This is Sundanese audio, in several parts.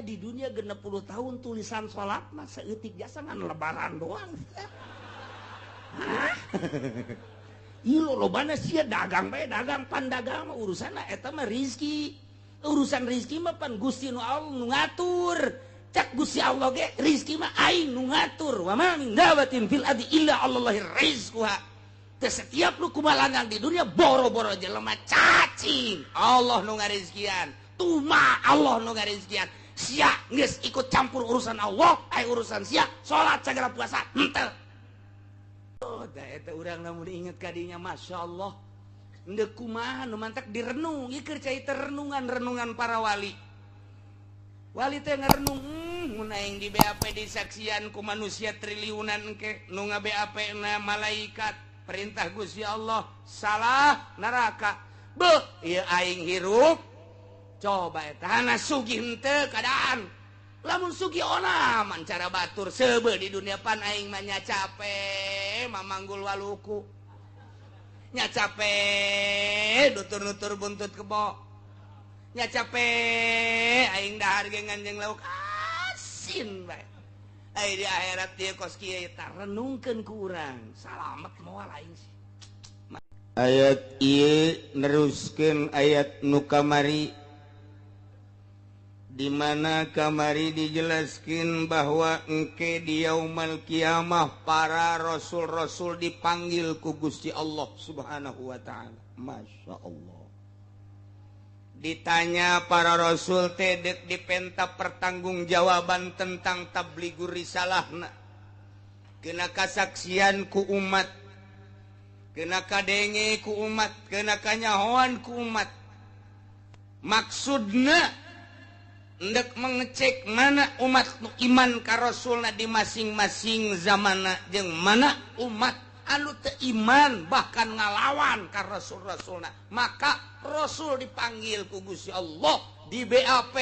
Sia di dunia 60 tahun tulisan salat mah saeutik jasa ngan lebaran doang. Hah? Ieu lobana sia dagang bae dagang pan dagang mah urusanna eta mah rizki. Urusan rizki mah pan Gusti nu Allah nu ngatur. Cak Gusti Allah ge rizki mah aing nu ngatur. Wa ma min dabatin fil ardi illa Allahi rizquha. Teu setiap nu kumalangang di dunia boro-boro jelema cacing. Allah nu ngarizkian. Tuma Allah nu ngarizkian. Sia geus ikut campur urusan Allah, ai urusan sia salat sagala puasa henteu. Oh, da eta urang lamun inget kadinya masyaallah. Endek kumaha nu mantak direnung, ieu keur cai renungan-renungan para wali. Wali teh ngarenung, mun aing di BAP disaksian ku manusia triliunan engke nu nga-BAP na malaikat, perintah Gusti Allah, salah neraka. Beuh, ieu aing hirup. Coba eta hana sugih henteu keadaan. Lamun sugih onaman cara batur seubeuh di dunia pan aing mah nya cape mamanggul waluku. Nya cape nutur-nutur buntut kebo. Nya cape aing dahar ge nganjeng lauk asin bae. Ai di akhirat ieu kos kieu eta renungkeun ku urang. Salamet moal aing sih. Ayat ieu neruskeun ayat nu kamari di mana kamari dijelaskan bahwa engke di yaumal kiamah para rasul-rasul dipanggil ku Gusti Allah Subhanahu wa taala. Masya Allah. Ditanya para rasul teh deuk dipenta pertanggungjawaban tentang tabligur risalahna. Kena kasaksian ku umat, kena kadenge ku umat, kena kanyahoan ku umat. Maksudna ndek mengecek mana umat nu iman ka rasulna di masing-masing zamana jeung mana umat anu teu iman bahkan ngalawan ka rasul-rasulna. Maka rasul dipanggil ku Gusti Allah di BAP,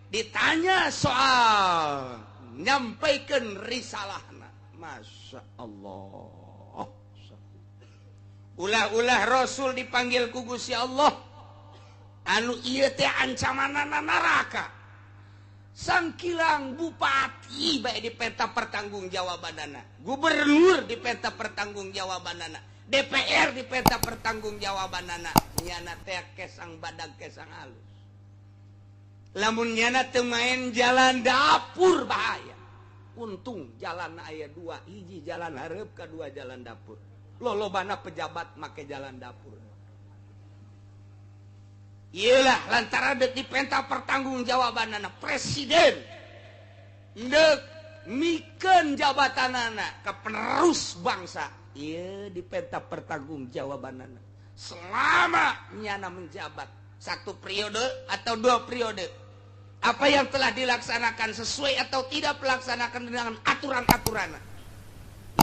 ditanya soal nyampaikan risalahna. Masya Allah. Ulah-ulah rasul dipanggil ku Gusti Allah anu ieu teh ancamanana neraka. Sangkilang bupati bae dipenta pertanggungjawabanana, gubernur dipenta pertanggungjawabanana, DPR dipenta pertanggungjawabanana. Nyana teh kesang badag kesang halus. Lamun nyana teu main jalan dapur bahaya. Untung jalan aya dua, hiji jalan hareup kadua jalan dapur. Lolobana pejabat make jalan dapur. Iyalah lantaran dek dipenta pertanggungjawabanana presiden ndek mikeun jabatanana ke penerus bangsa. Ieu dipenta pertanggungjawabanana selama nyana menjabat satu periode atau dua periode, apa yang telah dilaksanakan sesuai atau tidak pelaksanakan dengan aturan-aturan.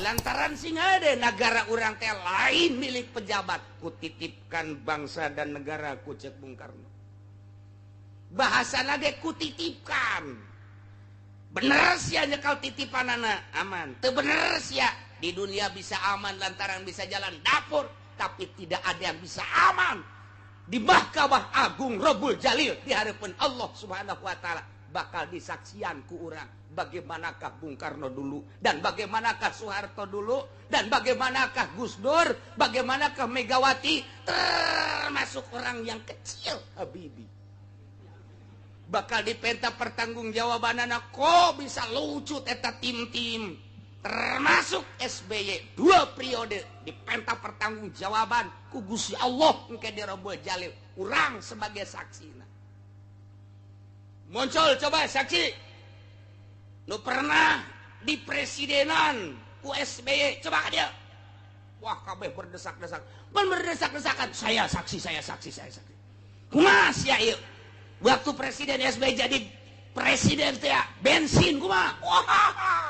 Lantaran sing ada negara urang teh lain milik pejabat, kutitipkan bangsa dan negara ku cek Bung Karno. Bahasa ge kutitipkan. Bener sia nyekal titipanana aman. Teu bener sia di dunia bisa aman lantaran bisa jalan dapur, tapi tidak ada yang bisa aman di Mahkamah Agung Rabbul Jalil di hadapan Allah Subhanahu wa taala. Bakal disaksian ku urang bagaimanakah Bung Karno dulu dan bagaimanakah Soeharto dulu dan bagaimanakah Gus Dur, bagaimanakah Megawati, termasuk orang yang kecil Habibie. Bakal dipenta pertanggungjawabanana kok bisa lucut eta tim-tim termasuk SBY dua periode dipenta pertanggungjawaban ku Gusti Allah engke di Rabbul Jalil urang sebagai saksina. Muncul coba saksi nu pernah di presidenan ku SBY, coba ka dia. Wah kabeh berdesak-desak, pan berdesak-desakan, saya saksi, saya saksi, saya saksi. Kumaha sia ieu? Waktu presiden SBY jadi presiden teh bensin kumaha? Wah.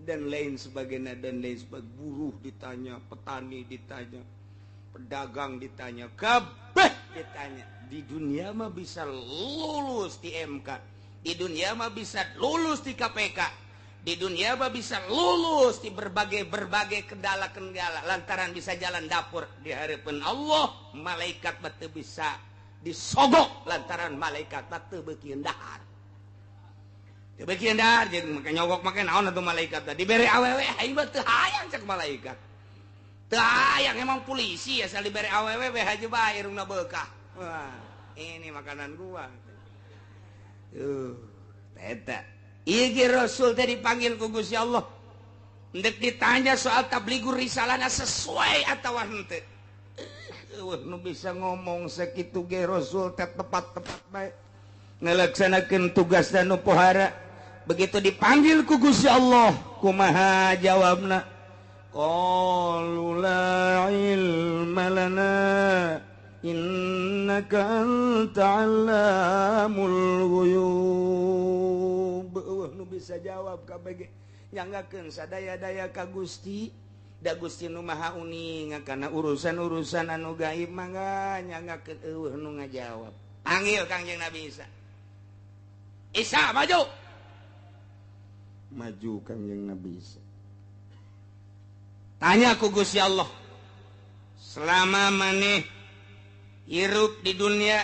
Dan lain sebagainya, dan lain sebagainya. Buruh ditanya, petani ditanya, pedagang ditanya, kabeh ditanya. Di dunia mah bisa lulus di MK, di dunia mah bisa lulus di KPK, di dunia mah bisa lulus di berbagai-berbagai kendala-kendala lantaran bisa jalan dapur. Di hadapan Allah malaikat mah teu bisa Disogok lantaran malaikat mah teu beuki dahar. Teu beuki dahar jeung make nyogok make naon atuh malaikat teh dibere awewe aing mah teu hayang cek malaikat. Teu hayang emang polisi asal dibere awewe we haja bae irungna beukah. Wah, ini makanan gua. Eta. Ieu ge Rasul teh dipanggil ku Gusti Allah. Ndek ditanya soal tabligur risalahna sesuai atawa henteu. Nu bisa ngomong sakitu ge Rasul teh tepat-tepat bae ngalaksanakeun tugasna nu pohara. Begitu dipanggil ku Gusti Allah, kumaha jawabna? Qalu la ilma lana innaka anta 'allamul ghuyub. Eueuh nu bisa jawab kabeh nyanggakeun sadaya-daya ka Gusti. Da Gusti nu Maha Uning kana urusan-urusan anu gaib mangga nyanggakeun eueuh nu ngajawab. Panggil Kangjeng Nabi Isa. Isa maju. Maju Kangjeng Nabi Isa. Tanya ku Gusti Allah. Selama maneh hirup di dunia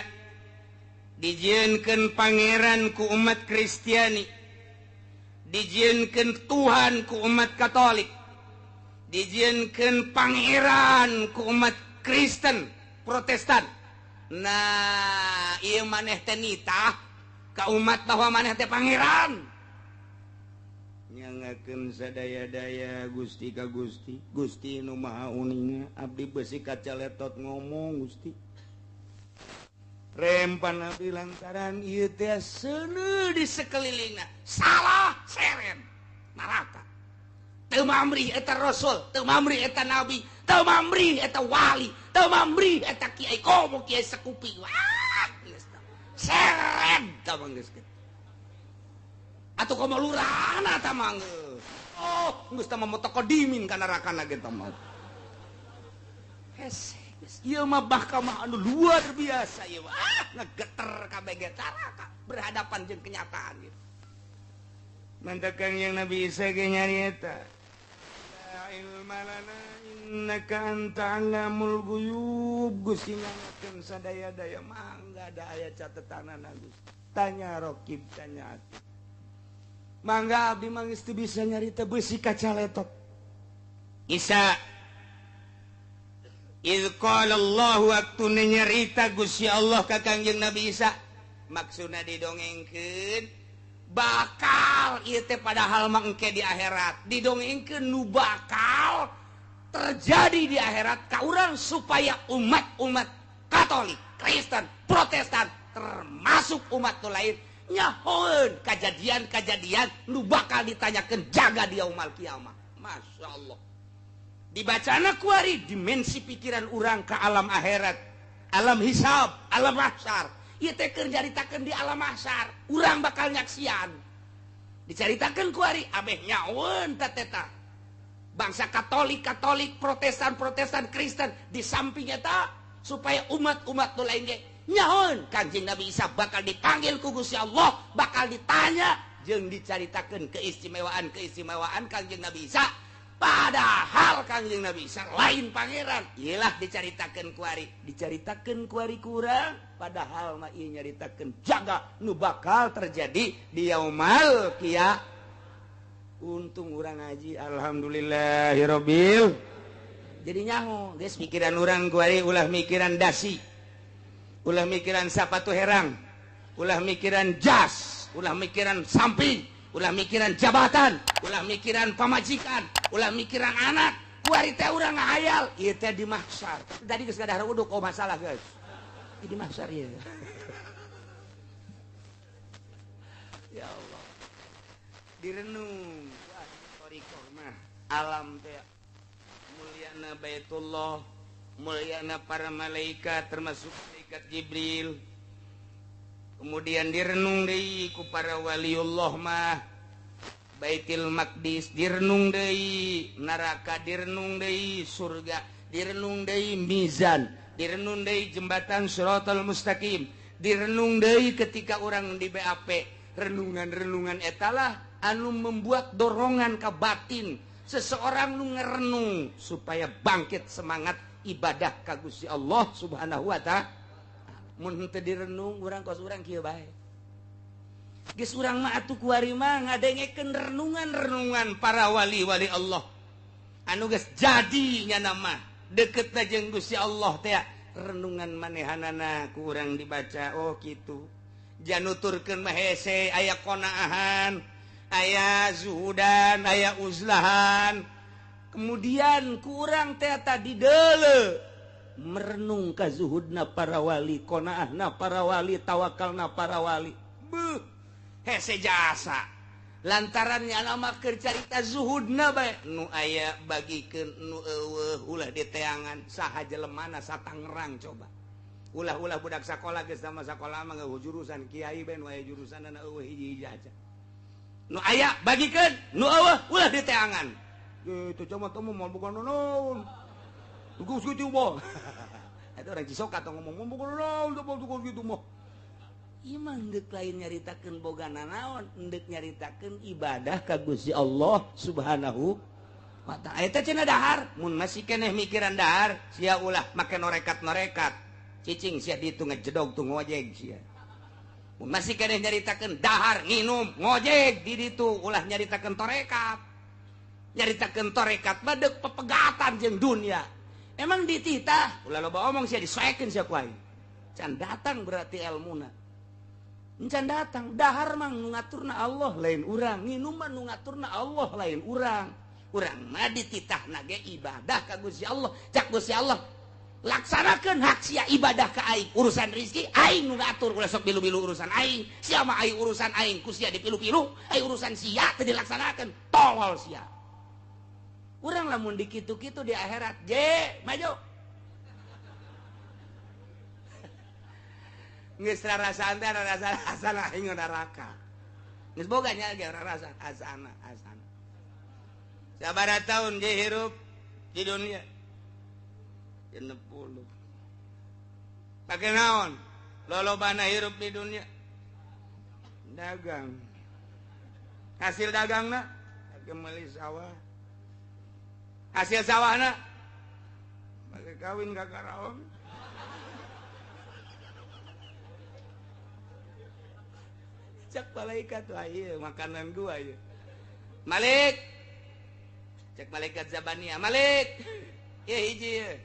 dijieunkeun pangeran ku umat Kristiani, dijieunkeun Tuhan ku umat Katolik, dijieunkeun pangeran ku umat Kristen Protestan. Nah, ieu maneh teh nitah ka umat bahwa maneh teh pangeran. Nyangakeun sadaya-daya Gusti ka Gusti, Gusti nu Maha Uninga, abdi beusi kacaletot ngomong Gusti. Rempan abdi lantaran ieu teh seuneu di sakelilingna, salah seren neraka. Teu mamrih eta rasul, teu mamrih eta nabi, teu mamrih eta wali, teu mamrih eta kiai komo kiai sekupi. Wah, geus seren tah mah geus kitu. Atuh komo lurahna tah mah geus. Oh, geus tah mah mutaqaddimin ka nerakana ge tah mah. Hese, geus ieu mah mahkamah anu luar biasa ieu mah. Ah, ngegeter kabeh ge caraka berhadapan jeung kenyataan gitu. Mantak Kangjeng Nabi Isa ge nyarieta. La ilma lana innaka anta 'allamul ghuyub. Gusti ngangakeun sadaya-daya mangga da aya catetanana Gusti. Tanya rokib tanya ati. Mangga abdi mah geus teu bisa nyarita beusi kacaletot. Isa iz qala Allah waktu nyarita Gusti Allah ka Kangjeng Nabi Isa, maksudna didongengkeun bakal ieu teh padahal mah engke di akhirat didongengkeun nu bakal terjadi di akhirat ka urang supaya umat-umat Katolik, Kristen, Protestan termasuk umat nu lain nyahoeun kajadian-kajadian nu bakal ditanyakeun jaga di yaumul kiamah. Masya Allah. Dibacana kuari dimensi pikiran urang ke alam akhirat, alam hisab, alam mahsyar. Ieu teh keur nyaritakeun di alam mahsyar, urang bakal nyaksian. Dicaritakeun kuari abeh nyaweun ta teta. Bangsa Katolik, Katolik, Protestan, Protestan, Kristen di samping eta supaya umat-umat nu lain ge nyahoeun Kangjeng Nabi Isa bakal dipanggil ku Gusti Allah, bakal ditanya jeung dicaritakeun keistimewaan-keistimewaan Kangjeng Nabi Isa. Padahal Kangjeng Nabi Isa lain pangeran. Iyalah dicaritakeun kuari, dicaritakeun kuari kurang, padahal mah ieu nyaritakeun jaga nu bakal terjadi di yaumul qiyamah. Untung urang ngaji alhamdulillahirabbil. Jadi nyaho geus pikiran urang kuari ulah mikiran dasi, ulah mikiran sapatu herang, ulah mikiran jas, ulah mikiran samping, ulah mikiran jabatan, ulah mikiran pamajikan, ulah mikiran anak. Kuari teh urang ngahayal ieu teh di mahsyar. Tadi geus ngadahar uduk oh masalah guys. Di mahsyar ieu. Ya Allah. Direnung wah thariqah mah alam teh mulyana Baitullah, mulyana para malaikat termasuk malaikat Jibril. Kemudian direnung deui ku para waliullah mah Baitul Maqdis direnung deui, neraka direnung deui, surga direnung deui, mizan direnung deui, jembatan Shiratal Mustaqim direnung deui ketika orang di BAP. Renungan-renungan etalah anu membuat dorongan ke batin seseorang nu ngerenung supaya bangkit semangat ibadah ka Gusti Allah Subhanahu wa ta'ala. Mun henteu direnung urang kos urang kieu bae. Geus urang mah atuh kuari mah ngadengekeun renungan-renungan para wali-wali Allah. Anu geus jadi nya mah deketna jeung Gusti Allah teh renungan manehanana ku urang dibaca oh kitu. Januturkeun mah hese aya qonaahan, aya zuhudan, aya uzlahan. Kemudian ku urang teh tadi deuleu merenung ka zuhudna para wali, qanaahna para wali, tawakalna para wali. Beuh, hese jasa. Lantaran nya keur carita zuhudna bae nu aya bagikeun nu eueuh ulah diteangan saha jelemana satangerang coba. Ulah-ulah budak sakola geus sama sakola mah ngeueuh jurusan kiai bae nu aya jurusanna eueuh hiji-hiji aja. Nu aya bagikeun nu eueuh ulah diteangan. Kitu cuma teu moal boga naon. Tugas gitu mah. Itu orang Cisoka atau ngomong boga naon tugas gitu mah. Imah ndek lain nyaritakeun boga nanaon, ndek nyaritakeun ibadah ka Gusti Allah Subhanahu wa ta'ala. Eta cenah dahar, mun masih keneh mikiran dahar, sia ulah make norekat-norekat. Cicing sia ditu ngejedog tuh ngojeg sia. Mun masih keneh nyaritakeun dahar, nginum, ngojeg di ditu ulah nyaritakeun torekat. Nyaritakeun torekat mah deuk pepegatan jeung dunia. Emang dititah, ulah loba omong sia disoekeun sia ku aing. Can datang berarti elmuna. Encan datang, dahar mah nu ngaturna Allah lain urang, nginum mah nu ngaturna Allah lain urang. Urang mah dititahna ge ibadah ka Gusti Allah. Cak Gusti Allah, laksanakeun hak sia ibadah ka aing. Urusan rezeki aing nu ngatur, ulah sok bilu-bilu urusan aing. Sia mah aing urusan aing ku sia dipilu-pilu, aing urusan sia teu dilaksanakeun, tolol sia. Urang lamun dikitu-kitu di akhirat, je, maju. Geus rarasaan teh rarasaan asana aing neraka. Geus boga nya ge rarasaan asana asana. Sabaraha taun je hirup di dunia? 60. Pake naon? Lolobana hirup di dunia? Dagang. Hasil dagangna pake meuli sawah. Hasil sawahna pake kawin ka Karawang. Cek malaikat wah ieu makanan gua ieu. Malik. Cek malaikat Zabania, Malik. Ieu hiji ieu.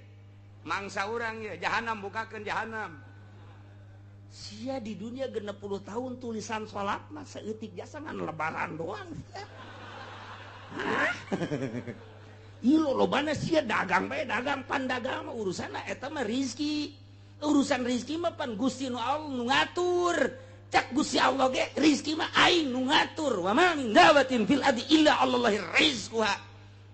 Mangsa urang ieu, jahanam bukakeun jahanam. Sia di dunia 60 tahun tulisan salat mah saeutik jasa ngan lebaran doang. Hah? Ieu lolobana sia dagang bae dagang pan dagang mah urusanna eta mah rizki. Urusan rizki mah pan Gusti nu Allah nu ngatur. Cak Gusti Allah ge rizki mah aing nu ngatur. Wa ma min dabatin fil ardi illa Allahi rizquha.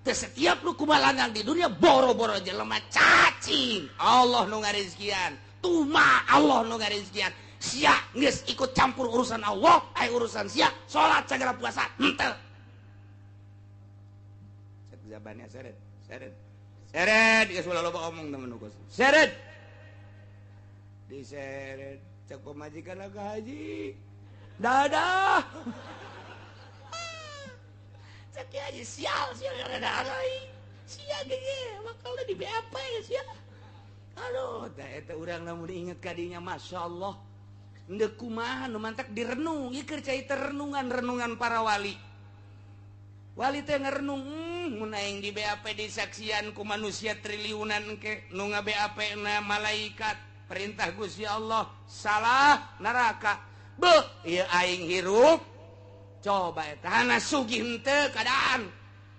Teu setiap nu kumalangan di dunia boro-boro jelema cacing Allah nu ngarizkian, tuma Allah nu ngarizkian. Sia geus ikut campur urusan Allah, ai urusan sia salat sagala puasa henteu. Cak zabania seret, seret. Seret geus ulah loba omong temen geus. Seret. Diseret. Cek pemajikan agak haji dadah. Cek haji sial sial dadah sia ge bakal di BAP sia. Aduh teh eta urang lamun diinget ka dinya masyaallah ndek kumaha nu mantak direnung ieu keur cai renungan-renungan para wali. Wali teh ngerenung mun aing di BAP disaksian ku manusia triliunan ke nu nga-BAP na malaikat perintah Gusti Allah salah neraka. Beuh ieu aing hirup coba eta hana sugih henteu keadaan.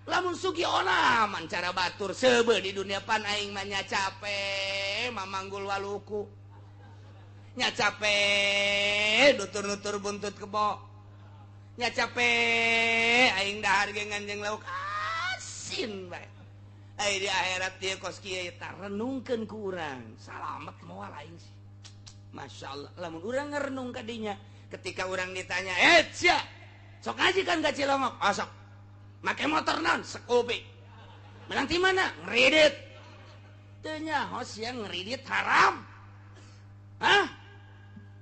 Lamun sugih onaman cara batur seubeuh di dunia pan aing mah nya cape mamanggul waluku. Nya cape nutur-nutur buntut kebo. Nya cape aing dahar ge nganjeng lauk asin bae. Ai di akhirat ieu kos kieu eta renungkeun ku urang salamet moal aing sih. Masya Allah lamun urang ngerenung ka dinya ketika urang ditanya eh sia sok ngaji kan ka Cilongok oh, sok make motor naon Scoopy menang ti mana ngridit teu nyaho sia ngridit haram. Hah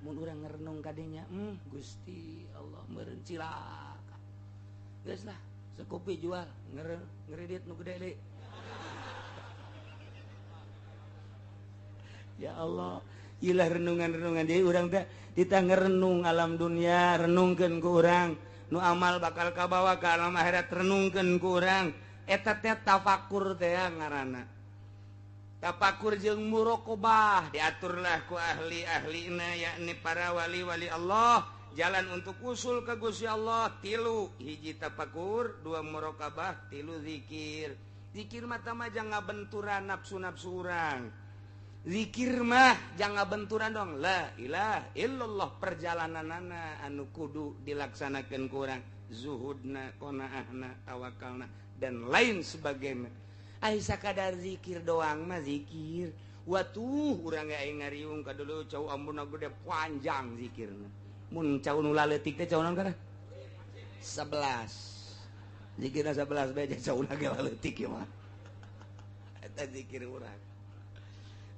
mun urang ngerenung ka dinya Gusti Allah meureun cilaka geus lah Scoopy jual ngridit nu gede deui. Ya Allah, Ilah renungan-renungan jadi urang teh kita ngerenung alam dunia, renungkeun ku urang nu amal bakal kabawa ke alam akhirat, renungkeun ku urang eta teh tafakur teh ngaranna. Tafakur jeung muraqabah diaturlah ku ahli-ahlina, yakni para wali-wali Allah, jalan untuk usul ke Gusti Allah tilu: hiji tafakur, dua muraqabah, tilu zikir. Zikir mah mah jangan benturan nafsu-nafsu urang. Zikir mah jangan benturan dong, la ilaha illallah. Perjalananana anu kudu dilaksanakan ku urang, zuhudna, qanaahna, tawakalna, dan lain sebagainya. Ai sakadar zikir doang mah zikir watuh urang ge aing ngariung ka dulu cau ambuna gede panjang zikirna. Mun cau nu laletik teh cau naon kana 11 zikirna, 11 bae cau ge laletik ieu mah eta zikir urang.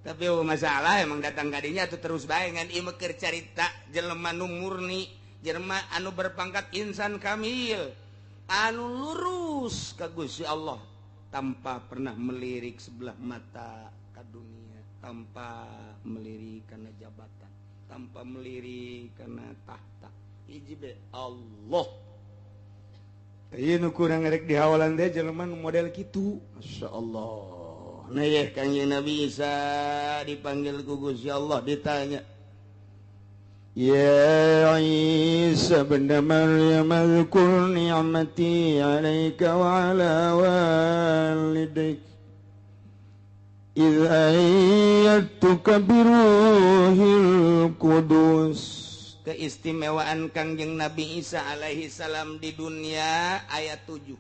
Tapi oh, masalah emang datang kadinya tuh terus bae ngan ieu keur carita jelema nu murni, jelema anu berpangkat insan kamil, anu lurus ka Gusti Allah tanpa pernah melirik sebelah mata ke dunia, tanpa melirik karena jabatan, tanpa melirik karena tahta. Hiji be Allah. Ieu nu kurang rek dihawalan teh jelema nu model kitu. Masya Allah. Nah ya, Kangjeng Nabi Isa dipanggil ku Gusti Allah, ditanya, Ya Isa bin Maryam اذكر نعمتي عليك وعلى والديك إذ أيدتك بروح القدس. Keistimewaan Kangjeng Nabi Isa alaihi salam di dunia ayat 7.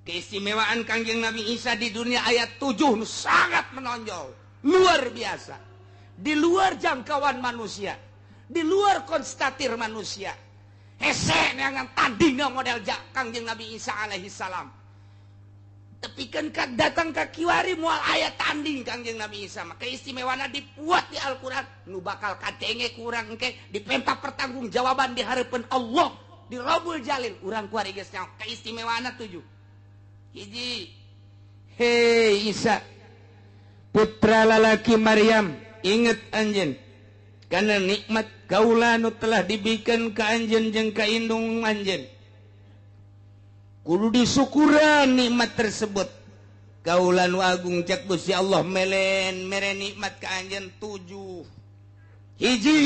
Keistimewaan Kangjeng Nabi Isa di dunia ayat 7 sangat menonjol, luar biasa, di luar jangkauan manusia, di luar konstatir manusia. Hese neangan tandingna model Kangjeng Nabi Isa alaihi salam. Tapi kan datang ka kiwari moal aya tanding Kangjeng Nabi Isa mah. Keistimewaan dibuat di Al-Qur'an nu bakal kadenge kurang engke dipenta pertanggungjawaban di hareupeun Allah di Robul Jalil. Urang kuari geus nyaho keistimewaan 7. Hiji, hei Isa putra lalaki Maryam, inget anjeun karena nikmat kaula nu telah diberikan ka anjeun jeung ka indung anjeun, kudu disyukuran nikmat tersebut. Kaula nu agung cek Gusti Allah melen mere nikmat ka anjeun 7. Hiji,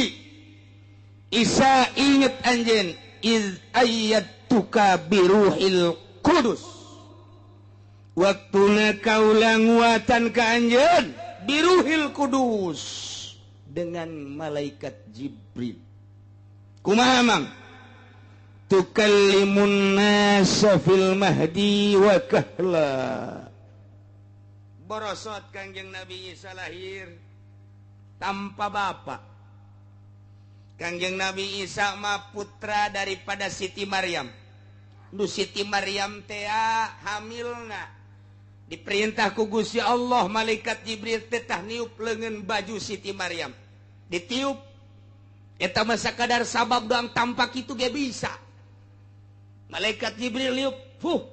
Isa inget anjeun iz ayyatuka biruhil qudus, waktuna kaula nguatan ka anjeun biruhil kudus dengan malaikat Jibril. Kumaha mang? Tukallimun nasa fil mahdi wa kahla. Borosot Kangjeng Nabi Isa lahir tanpa bapak. Kangjeng Nabi Isa mah putra daripada Siti Maryam. Nu Siti Maryam teh hamilna diperintah ku Gusti Allah malaikat Jibril tetah niup leungeun baju Siti Maryam. Ditiup eta mah sakadar sabab doang, tampak itu ge bisa. Malaikat Jibril niup, fuh,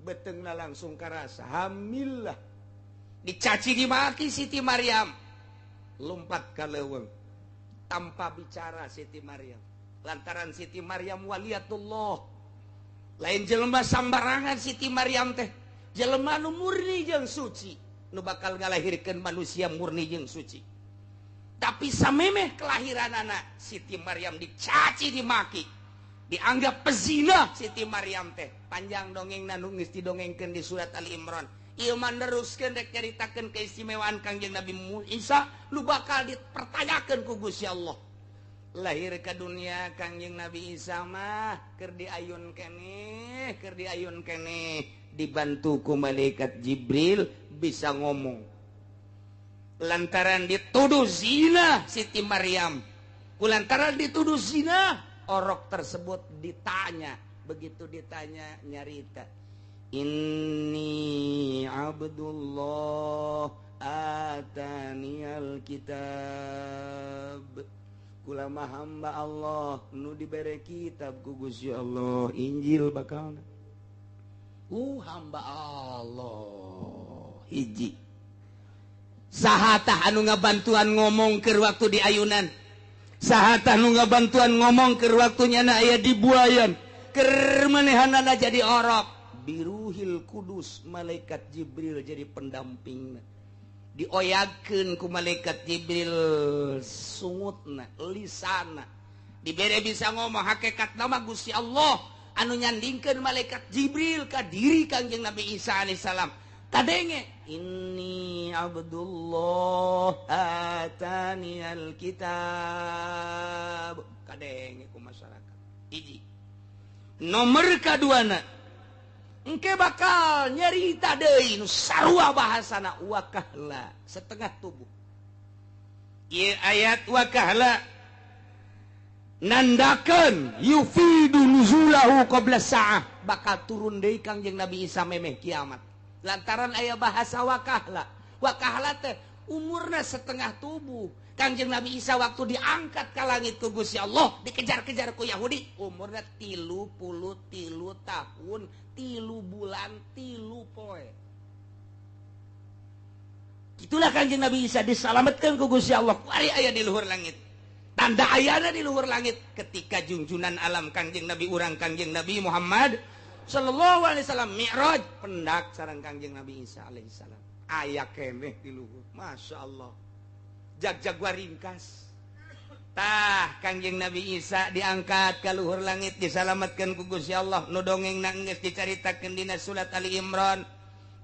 beteungna langsung karasa hamil lah. Dicaci dimaki Siti Maryam, lompat ka leuweung tanpa bicara Siti Maryam. Lantaran Siti Maryam waliyatullah, lain jelema sambarangan Siti Maryam teh. Jelema nu murni jeung suci, nu bakal ngalahirkeun manusia murni jeung suci. Tapi samemeh kelahiran anak Siti Maryam dicaci dimaki, dianggap pezina Siti Maryam teh. Panjang dongeng nu geus didongengkeun di surat Ali Imran. Ieu mah neruskeun rek nyaritakeun keistimewaan Kangjeng Nabi Isa nu bakal dipertanyakeun ku Gusti Allah. Lahir ke dunia Kangjeng Nabi Isa mah keur diayun keneh, keur diayun keneh, dibantu ku malaikat Jibril bisa ngomong. Lantaran dituduh zina Siti Maryam, kulantaran dituduh zina, orok tersebut ditanya. Begitu ditanya nyarita, Inni Abdullah ataniyal kitab. Kula mah hamba Allah nu dibere kitab ku Gusti Allah, Injil bakalna. Hamba Allah hiji. Saha tah anu ngabantuan ngomong keur waktu di ayunan? Saha tah nu ngabantuan ngomong keur waktu nyana aya di buayan? Keur manehanana jadi orok. Biruhil Kudus, malaikat Jibril jadi pendamping. Dioyagkeun ku malaikat Jibril sungutna, lisana. Dibere bisa ngomong hakikat nama Gusti Allah anu nyandingkeun malaikat Jibril ka diri Kangjeng Nabi Isa alaihissalam. Kadenge inni Abdullah atani alkitab. Kadenge ku masyarakat. Hiji. Nomor kaduana engke bakal nyerita deui nu sarua bahasana wakahla, setengah tubuh. Ieu ayat wakahla nandakeun yufidu nuzulahu qabla sa'ah, bakal turun deui Kangjeng Nabi Isa memeh kiamat. Lantaran aya bahasa wakahla. Wakahla teh umurna setengah tubuh. Kangjeng Nabi Isa waktu diangkat ke langit ku Gusti Allah, dikejar-kejar ku Yahudi, umurna 33 tahun, 3 bulan, 3 poe. Itulah Kangjeng Nabi Isa diselamatkan ku Gusti Allah. Kuari aya di luhur langit. Tanda ayana di luhur langit ketika junjunan alam Kangjeng Nabi urang Kangjeng Nabi Muhammad sallallahu alaihi wasallam mi'raj pendak sareng Kangjeng Nabi Isa alaihi salam. Aya keneh di luhur. Masya Allah. Jag-jag ringkas. Tah Kangjeng Nabi Isa diangkat ka luhur langit disalamatkeun ku Gusti Allah. Nu dongeng geus dicaritakeun dina surat Ali Imran.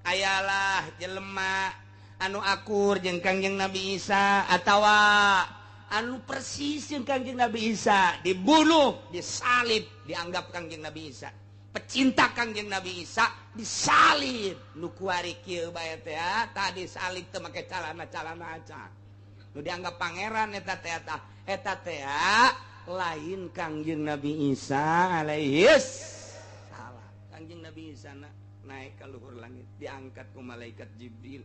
Ayalah jelema anu akur jeung Kangjeng Nabi Isa atawa anu persis jeung Kangjeng Nabi Isa dibunuh, disalib, dianggap Kangjeng Nabi Isa. Pecinta Kangjeng Nabi Isa disalib. Nu kuari kieu bae teh tadi salib teu make calana-calana acan. Nu dianggap pangeran eta teh eta teh lain Kangjeng Nabi Isa alaihis salam. Kangjeng Nabi Isa naik ka luhur langit diangkat ku malaikat Jibril.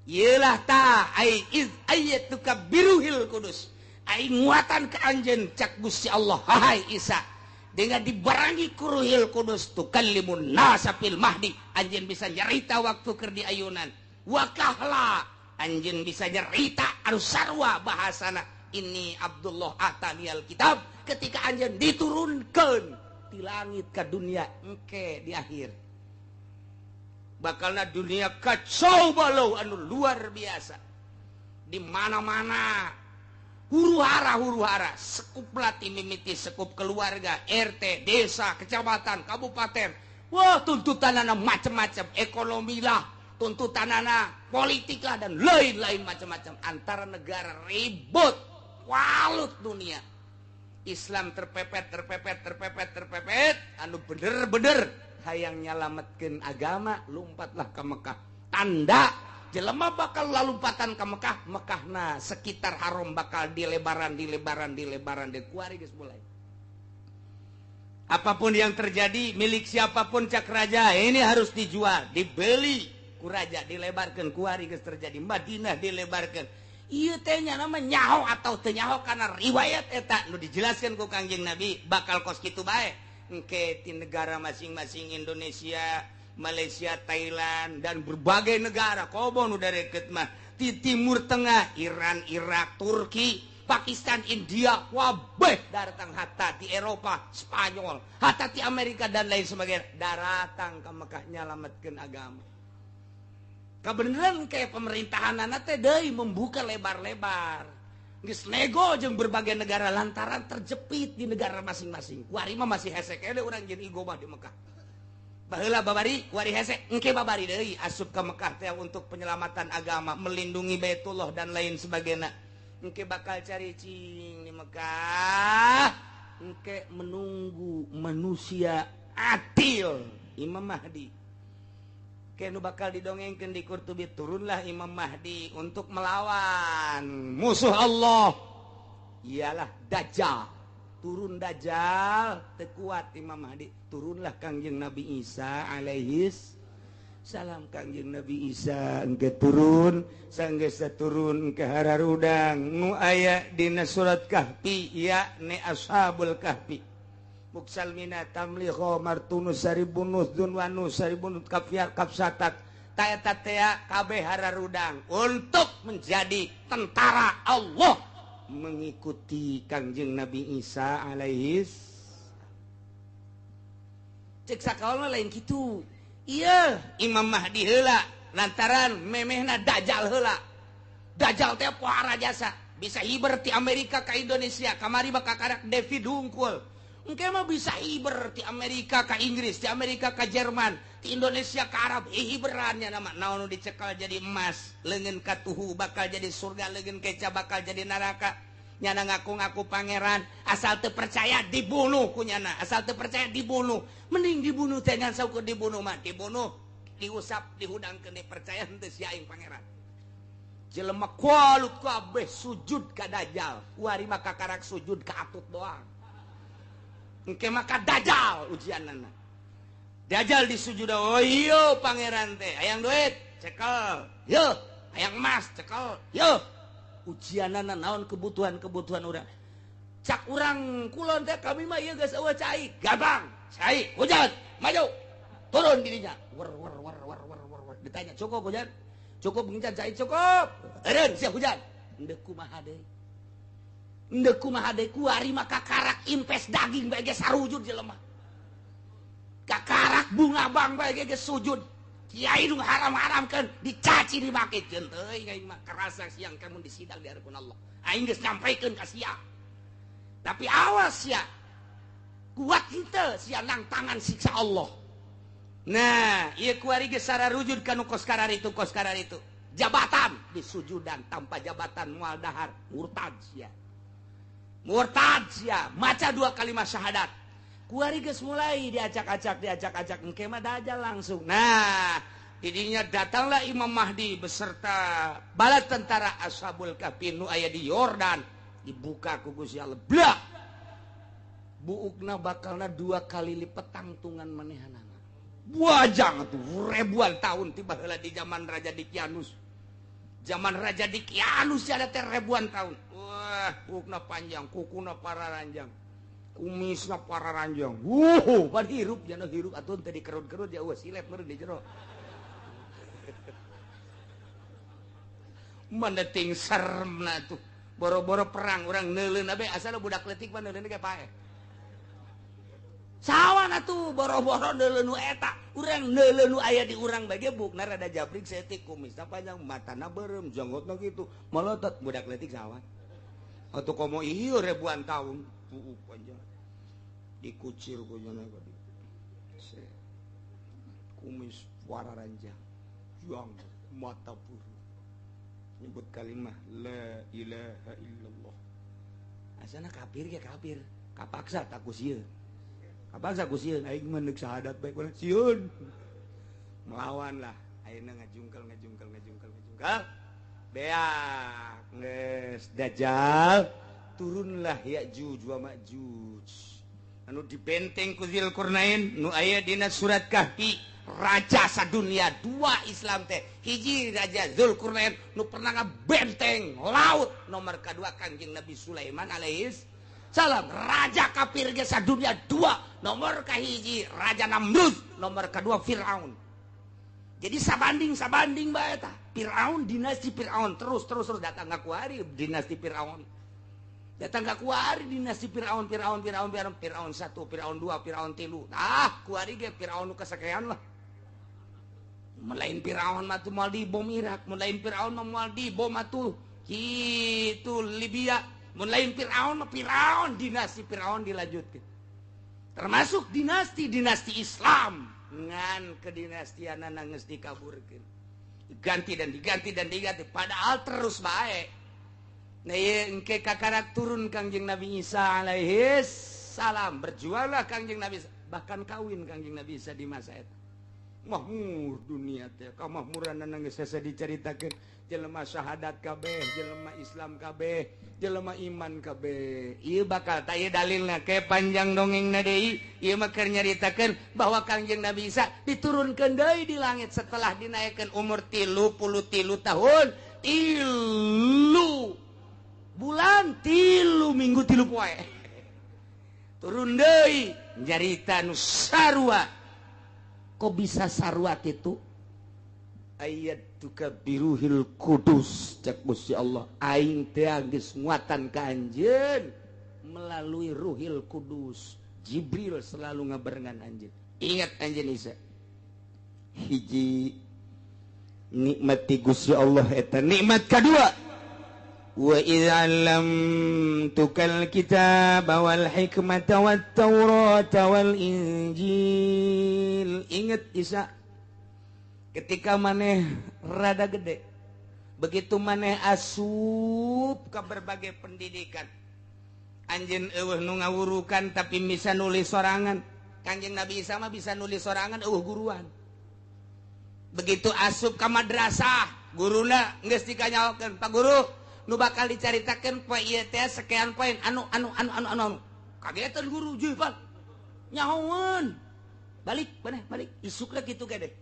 Ieulah ta ai iz ayatuka biruhil kudus. Ai nguatan ka anjeun cak Gusti Allah, hai Isa. Dengan dibarangi ku Ruhil Kudus tukallimun nasa fil mahdi, anjeun bisa nyarita waktu keur di ayunan. Wakahla anjeun bisa nyarita anu sarua bahasana ini Abdullah atanial kitab ketika anjeun diturunkeun di langit ka dunia engke di akhir. Bakalna dunia kacau balau anu luar biasa. Di mana-mana huru-hara, sekup lati mimiti sekup keluarga, RT, desa, kecamatan, kabupaten. Wah, tuntutanana macam-macam, ekonomi lah, tuntutanana politik lah dan lain-lain macam-macam. Antara negara ribut, walut dunia. Islam terpepet, terpepet, terpepet, terpepet, anu bener-bener hayang nyalametkeun agama, lompatlah ke Mekah. Tanda jelema bakal lalumpatan ke Mekah, Mekahna sekitar haram bakal dilebaran, dilebaran, dilebaran, dikuari geus mulai. Apapun yang terjadi, milik siapapun cak raja, ini harus dijual, dibeli ku raja, dilebarkan, kuari geus terjadi. Madinah dilebarkan. Ieu teh nya nama nyaho atau teu nyaho karena riwayat eta nu dijelaskeun ku Kangjeng Nabi bakal kos kitu bae. Engke ti negara masing-masing Indonesia, Malaysia, Thailand dan berbagai negara komo nu dareket mah di Timur Tengah, Iran, Irak, Turki, Pakistan, India, wabeh datang hatta di Eropa, Spanyol, hatta di Amerika dan lain sebagainya daratang ke Mekah nyalametkeun agama. Kebenaran kayak pemerintahan teh deui membuka lebar-lebar. Geus nego jeung berbagai negara lantaran terjepit di negara masing-masing. Kuari mah masih hese keneh urang jeung igo mah di Mekah. Baheula babari kuari hese, engke babari deui asup ka Mekah teh untuk penyelamatan agama, melindungi Baitullah dan lain sebagainya. Engke bakal cari cing di Mekah, engke menunggu manusia adil, Imam Mahdi. Kenu bakal didongengkeun di Qurtubi, turunlah Imam Mahdi untuk melawan musuh Allah, ialah Dajjal. Turun Dajjal, tekuat Imam Mahdi. Turunlah Kangjeng Nabi Isa alaihis salam. Kangjeng Nabi Isa engke turun, sanggeus turun ke hararudang nu aya dina surat Kahfi, yakni Ashabul Kahfi. Muksalmina tamliho martunus saribunus dunwanus saribunus kafyar kapsatak Ta eta tea kabeh hararudang untuk menjadi tentara Allah mengikuti Kangjeng Nabi Isa alaihis. Cek sakaol lain kitu. Iya, Imam Mahdi heula lantaran memehna Dajjal heula. Dajjal teh pohara jasa, bisa hiber ti Amerika ka Indonesia, kamari bakal karak David hungkul. Engke mah bisa hiber ti Amerika ka Inggris, ti Amerika ka Jerman, ti Indonesia ka Arab, hiberannya nama naon nu dicekal jadi emas, leungeun katuhu bakal jadi surga, leungeun keca bakal jadi neraka. Nyana ngaku-ngaku pangeran, asal teu percaya dibunuh ku nyana, asal teu percaya dibunuh. Mending dibunuh teh ngan saukur dibunuh mah, dibunuh, diusap, dihudangkeun percaya henteu sia aing pangeran. Jelema kualut kabeh sujud ka Dajjal, kuari mah kakarak sujud ka atut doang. Engke maka Dajjal ujianana. Dajjal disujud, oh iya pangeran teh, hayang duit, cekel. Yo, hayang emas, cekel. Yo. Ujianana naon kebutuhan-kebutuhan urang. Cak urang kulon teh kami mah ieu geus eueuh cai, gampang. Cai, hujan, maju. Turun dirinya. Wer wer wer wer wer wer. Ditanya, "Cukup hujan?" "Cukup ngincan cai, cukup." Eureun sia hujan. Endeu kumaha deui? Endeu kumaha deui kuari mah kakarak impes daging bae ge sarujud jelema. Kakarak bunga bang bae ge sujud. Kiai nu haram-haramkeun dicaci dimaki jeung teuing aing mah kerasa siang kamu disidang di hadapan Allah. Aing geus nyampaikeun ka sia. Tapi awas sia. Kuat henteu sia nang tangan siksa Allah. Nah, ieu kuari geus sararujud ka nu kos kararitu kos kararitu. Jabatan disujudan tanpa jabatan moal dahar murtad sia. Murtad sia, maca dua kalimat syahadat. Kuari geus mulai diacak-acak, diacak-acak engke mah Dajjal langsung. Nah, didinya datanglah Imam Mahdi beserta bala tentara Ashabul Kahfi nu aya di Yordan, dibuka ku Gusti Allah. Blak. Buukna bakalna 2 kali lipat tangtungan manehanana. Buajang atuh ribuan tahun tiba heula di zaman Raja Dikianus. Zaman Raja Dikianus ada teh ribuan tahun. Wah, buukna panjang, kukuna pararanjang. Kumisna pararanjang. Wuh, pan hirup jana hirup atuh teh dikerut-kerut ya eueuh silet meureun di jero. Mana ting seremna tuh. Boro-boro perang urang neuleun abe asal budak leutik mah neuleun ge paeh. Sawan atuh boro-boro neuleun nu eta, urang neuleun nu aya di urang bae ge bukna rada jabrik saeutik kumisna panjang, matana beureum, janggotna kitu, molotot budak leutik sawan. Atuh komo ieu ribuan tahun buuk panjang. Dikucir ku jana tadi. Kumis wararanjang, janggot mata buru. Nyebut kalimah la ilaha illallah. Asana kafir ge kafir, kapaksa tak ku sieun. Kapaksa ku sieun aing mah neuk syahadat bae ku sieun. Melawan lah, ayeuna ngajungkel ngajungkel ngajungkel ngajungkel. Beak geus Dajjal turunlah Ya'juj wa Ma'juj. Anu dibenteng ku Dzulqarnain nu aya dina surat Kahfi, raja sadunia dua Islam teh. Hiji Raja Dzulqarnain nu pernah ngabenteng laut, nomor kedua Kangjeng Nabi Sulaiman alaihis salam, raja kafir ge sadunia dua, nomor kahiji Raja Namrud, nomor kedua Firaun. Jadi sabanding-sabanding bae eta. Firaun dinasti Firaun terus terus terus datang ka kuari dinasti Firaun. Datang ka kuari dinasti Firaun Firaun Firaun Firaun Firaun 1, Firaun 2, Firaun 3. Ah, kuari ge Firaun nu kasakean lah. Melain Firaun mah tuh moal dibom Irak, melain Firaun mah moal dibom atuh kitu Libya, melain Firaun mah Firaun dinasti Firaun dilanjutkeun. Termasuk dinasti-dinasti Islam ngan kedinastianana geus dikaburkeun. Diganti dan diganti dan diganti padahal terus bae. Nah, ieu engke kakarak turun Kangjeng Nabi Isa alaihis salam, berjuanglah Kangjeng Nabi Isa, bahkan kawin Kangjeng Nabi Isa di masa eta. Mahmur dunia teh, kamahmuranana geus hese dicaritakeun, jelema syahadat kabeh, jelema Islam kabeh, jelema iman kabeh. Ieu bakal tah ieu dalilna ke panjang dongengna deui, ieu mah keur nyaritakeun bahwa Kangjeng Nabi Isa diturunkeun deui di langit setelah dinaikkeun umur 33 tahun, 3 bulan, 3 minggu, 3 poe. Turun deui nyarita nu sarua. Kok bisa sarua kitu? Ayyatuka biruhil kudus cek Gusti Allah aing teh geus nguatan ka anjeun melalui Ruhil Kudus. Jibril selalu ngabarengan anjeun. Ingat anjeun Isa, hiji nikmat ti Gusti Allah eta nikmat kadua, wa idz 'allamtukal kitaba wal hikmata wat taurata wal injil. Ingat Isa, ketika maneh rada gede, begitu maneh asup ke berbagai pendidikan, anjeun eueuh nu ngawurukan tapi bisa nulis sorangan. Kanjeng Nabi Isa mah bisa nulis sorangan eueuh guruan. Begitu asup ke madrasah, guruna geus dikanyaokeun, "Pak guru, nu bakal dicaritakeun poe ieu teh sekian poin anu anu anu anu anu." Kagetan guru, "Jeuh, Pak. Nyahoeun." Balik maneh, balik. Isukna kitu gede.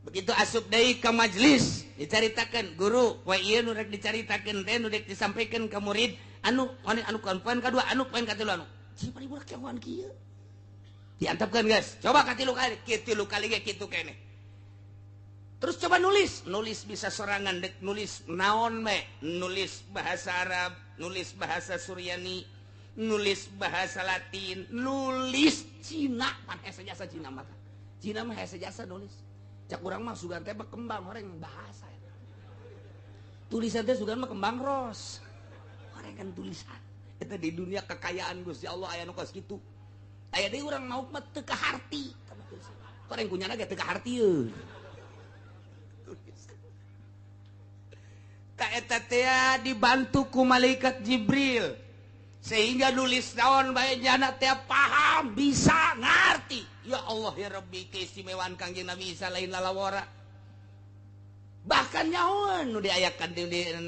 Begitu asup deui ke majelis, dicaritakeun, "Guru, poe ieu nu rek dicaritakeun teh nu rek disampaikan ke murid anu anu anu poin kadua, anu poin katilu anu." Cing budak nyahoan kieu. Diantepkeun geus. Coba katilu kali, katilu kali ge kitu keneh. Terus coba nulis, nulis bisa sorangan dek nulis naon me, nulis bahasa Arab, nulis bahasa Suryani, nulis bahasa Latin, nulis Cina, pan hese jasa Cina mah. Cina mah hese jasa nulis. Cak urang mah sugan teh kembang horeng bahasa. Tulisan teh sugan mah kembang ros. Horeng kan tulisan. Eta di dunia kekayaan Gusti Allah aya nu kos kitu. Aya deui urang mauk mah teu kaharti. Horeng kunyana ge teu kaharti euy. Ta eta teh dibantu ku malaikat Jibril sehingga nulis naon bae jana teh paham, bisa ngarti. Ya Allah ya Rabbi, keistimewaan Kangjeng Nabi Isa lain lalawara. Bahkan nyahoan nu diayakan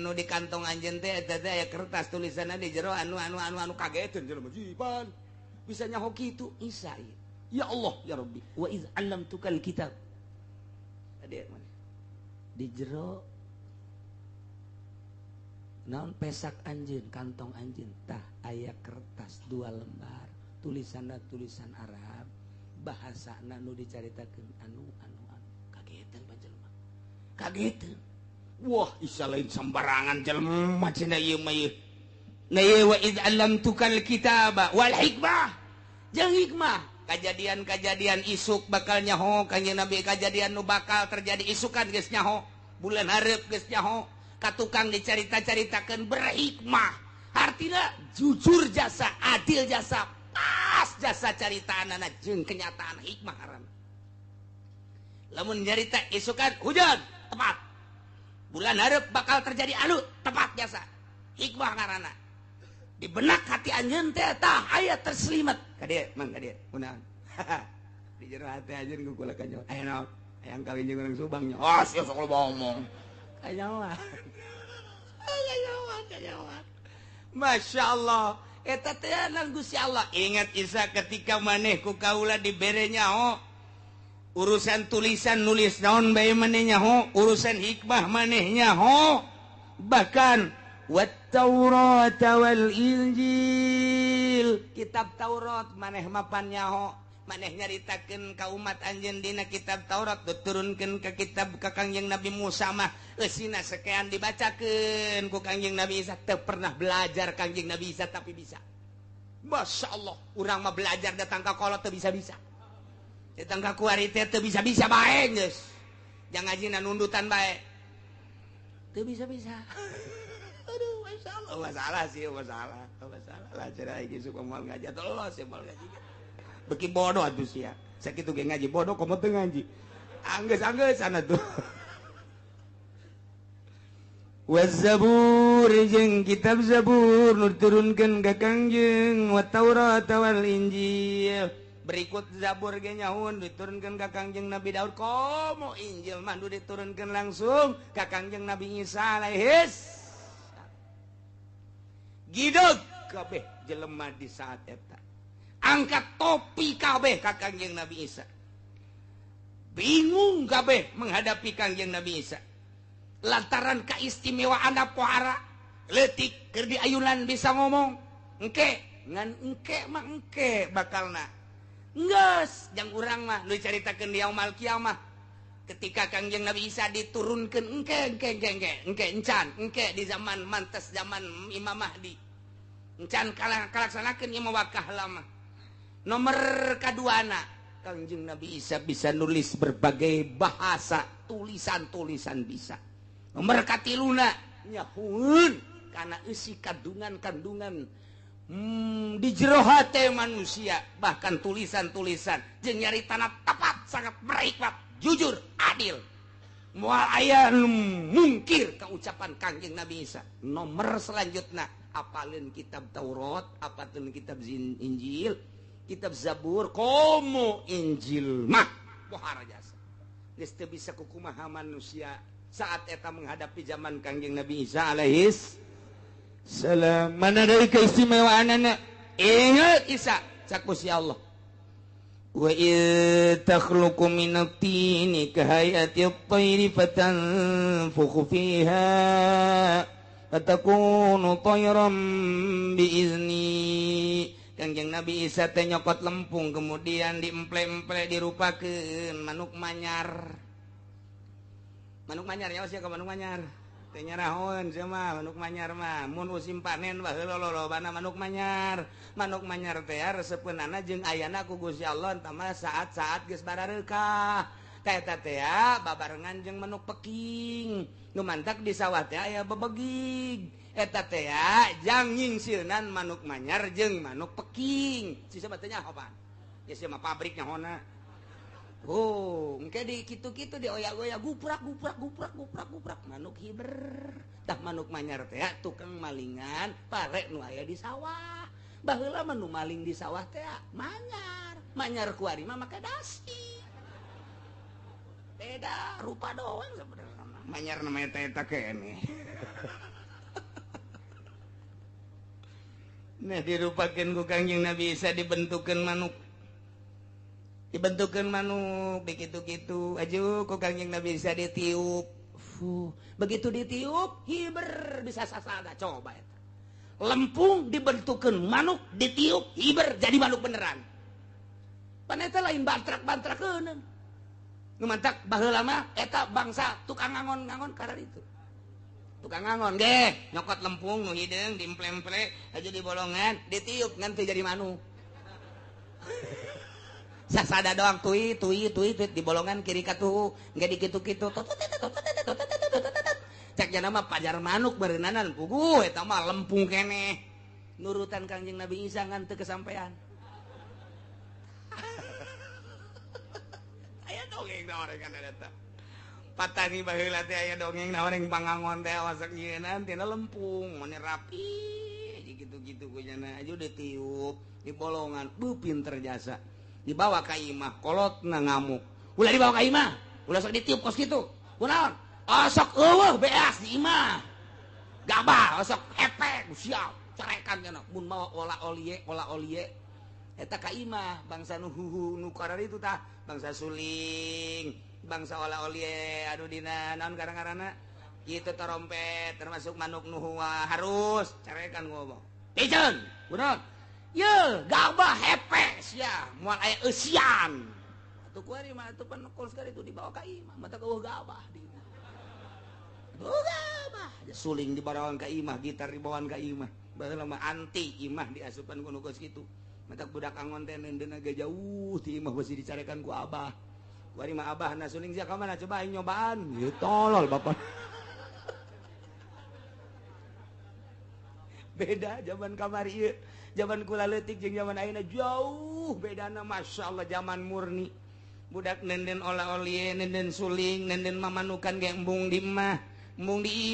nu di kantong anjeun teh eta teh aya kertas tulisanna di jero anu anu anu anu kageteun jelema jipan. Bisa nyaho kitu Isa. Ya Allah ya Rabbi, wa iz 'allamtukal kitab. Tadi mana? Di jero naon pesak anjeun, kantong anjeun tah aya kertas 2 lembar, tulisanna tulisan Arab, bahasana nu dicaritakeun anu anu anu. Kagetan panjelema. Kagetan. Wah, Isa lain sembarangan jelema cenah ieu mah ieu. Na ieu wa iz 'allamtukal kitaba wal hikmah. Jeung hikmah, kajadian-kajadian isuk bakal nyaho kanjeng Nabi, kajadian nu bakal terjadi isukan geus nyaho, bulan hareup geus nyaho. Ka tukang dicarita-caritakeun berhikmah, artinya jujur jasa, adil jasa, pas jasa caritaanana jeung kenyataan hikmah haram. Lamun nyarita isukan hujan tepat, bulan hareup bakal terjadi anu tepat jasa, hikmah ngaranna. Di benak hati anjeun teh tah aya terselimet. Ka dieu mang ka dieu kunaon? Di jero hati anjeun ku kula kanyo. Aya naon? Hayang kawin jeung urang Subang nya. Ah sia sok loba omong. Kanyawan. Kanyawan, kanyawan. Masya Allah. Eta teh Gusti Allah. Ingat Isa ketika maneh ku kaula dibere nyaho urusan tulisan nulis naon bae maneh nyaho, urusan hikmah maneh nyaho, bahkan wat Taurat wal Injil, kitab Taurat maneh mapan nyaho, maneh nyaritakeun ka umat anjeun dina kitab Taurat diturunkeun ka kitab ka Kangjeng Nabi Musa mah eusina sekian dibacakeun ku Kangjeng Nabi Isa. Teu pernah belajar Kangjeng Nabi Isa tapi bisa. Masya Allah, urang mah belajar datang ka kolot teu bisa-bisa, datang ka kuari teh teu bisa-bisa bae geus. Jang ngajina nundutan bae teu bisa-bisa. Aduh, masya Allah, masalah sih, masalah, masalah lah cerah iki suka moal ngaji atuh los ya moal ngaji. Beki bodoh atuh sia. Sakitu ge ngaji bodoh komo teu ngaji. Anggeus-anggeus sana tuh. Waz-Zabur jeung kitab Zabur nu diturunkeun ka Kangjeng, wa Taurat wal Injil. Berikut Zabur ge nyaun diturunkeun ka Kangjeng Nabi Daud, komo Injil mah nu diturunkeun langsung ka Kangjeng Nabi Isa alaihis. Gideg kabeh jelema di saat eta. Angkat topi kabeh ka Kangjeng Nabi Isa. Bingung kabeh menghadapi Kangjeng Nabi Isa. Lantaran keistimewaan pohara leutik keur diayunan bisa ngomong. Engke ngan engke mah engke bakalna. Geus jang urang mah nu dicaritakeun di yaumul kiamah. Ketika Kangjeng Nabi Isa diturunkan engke engke engke engke engke encan engke di zaman mantes zaman Imam Mahdi. Encan kalaksanakeun ieu mah wakah lama. Nomor kaduana Kangjeng Nabi Isa bisa nulis berbagai bahasa, tulisan-tulisan bisa. Nomor katiluna nyahueun kana eusi kandungan-kandungan di jero hate manusia, bahkan tulisan-tulisan jeung nyaritana tepat, sangat berhikmat, jujur, adil. Moal aya nu mungkir ka ucapan Kangjeng Nabi Isa. Nomor selanjutna apalin kitab Taurat, apalin kitab Injil, kitab Zabur, komo Injil mah pohara jasa. Geus teu bisa kukumaha manusia saat eta menghadapi zaman Kangjeng Nabi Isa alaihis salam. Mana dari keistimewaanana? Ingat Isa cak Gusti Allah. Wa id takhluqu minat tini kahayati at-tayri fatanfukhu fiha fatakunu tayran biizni. Kangjeng Nabi Isa teh nyokot lempung kemudian diemple-emple dirupakeun manuk manyar. Manuk manyar nyawa sia ka manuk manyar. Teh nyarahoeun sia mah manuk manyar mah mun musim panen baheula lolobana manuk manyar. Manuk manyar teh resepeunana jeung ayana ku Gusti Allah entah mah saat-saat geus barareukah. Tah eta teh babarengan jeung manuk peking. Nu mantak di sawah teh aya bebegig. Eta teh jang nyingsieunan manuk manyar jeung manuk peking. Sisa mah teh nyaho pan. Ya sia mah pabrik nyahona. Oh, engke di kitu-kitu dioyak-oyak guprak guprak guprak guprak guprak manuk hiber. Tah manuk manyar teh tukang malingan pare nu aya di sawah. Baheula mah nu maling di sawah teh manyar. Manyar kuari mah make dasi. Beda rupa doang sebenarnya. Manyar namanya teh eta keneh. Nah dirupakeun ku Kangjeng Nabi Isa dibentukeun manuk. Dibentukeun manuk begitu-gitu aju ku Kangjeng Nabi Isa ditiup. Fuh, begitu ditiup hiber bisa sasada coba eta. Lempung dibentukeun manuk ditiup hiber jadi manuk beneran. Pan eta lain bantrak-bantrakeun. Nu mantak baheula mah eta bangsa tukang ngangon-ngangon karena itu. Tukang ngangon ge nyokot lempung nu hideung diemple-emple aja di bolongan ditiup ngan teu jadi manuk. Sasada doang tui tui tui tui di bolongan kiri katuhu nggak dikitu-kitu cek jana mah pajar manuk beureunanan puguh eta mah lempung keneh nurutan Kangjeng Nabi Isa ngan teu kesampean. Aya dongeng naon kan eta patani baheula teh aya dongeng naon yang pangangon teh wasak nyieunaan tina lempung mane rapi gitu-gitu ku jana aju ditiup di bolongan beuh pinter jasa dibawa ka imah kolotna ngamuk ulah dibawa ka imah ulah sok ditiup kos kitu kunaon osok eueuh beas di imah gabah osok hepek siap carekan cenah mun mawa ola olie eta ka imah bangsa nu huhu nu kararitu tah bangsa suling bangsa ola olie aduh dina naon karang-karana kitu trompet termasuk manuk nu harus carekan ngomong piceun kunaon ye gabah hepes ya moal aya eusian atuh kuari mah atuh pan kol sekali itu dibawa ka imah mata eueuh gabah di imah eueuh gabah suling dibawaan ka imah gitar dibawaan ka imah baheula mah anti imah diasupan ku nu geus kitu mata budak angon teh neundeunna ge jauh ti imah beusi dicarekan ku abah kuari mah abah na suling sia ka mana coba aing nyobaan ieu tolol bapak. Beda zaman kamari ieu zaman kula leutik jeung zaman ayeuna jauh bedana Masya Allah zaman murni budak nenden ola-olie nenden suling nenden mamanukan ge embung di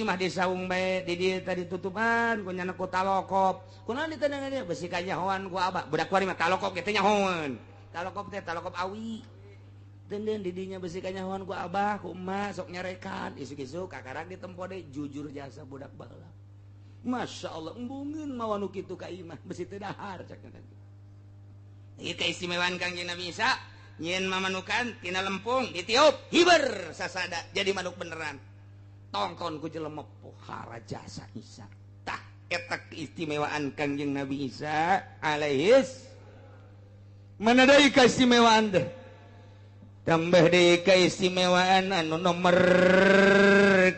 imah di saung bae di dieu tadi tutupan ku nyana ku talokop kunaon ditendengan dieu besi kanyahoan ku abah budak kuari mah talokop ge teh nyahoan talokop teh talokop awi denden di dinya besi kanyahoan ku abah ku emak sok nyarekan isuk-isuk kakarak ditempo deui jujur jasa budak baheula Masya Allah embungeun mawa nu kitu ka imah besi teu dahar cak teh. Ieu keistimewaan Kangjeng Nabi Isa nyieun mamanukan tina lempung ditiup hiber sasada jadi manuk beneran. Tongton ku jelema pohara jasa Isa. Tah eta keistimewaan Kangjeng Nabi Isa alaihis. Mana deui keistimewaan teh? Tambah deui keistimewaan anu nomor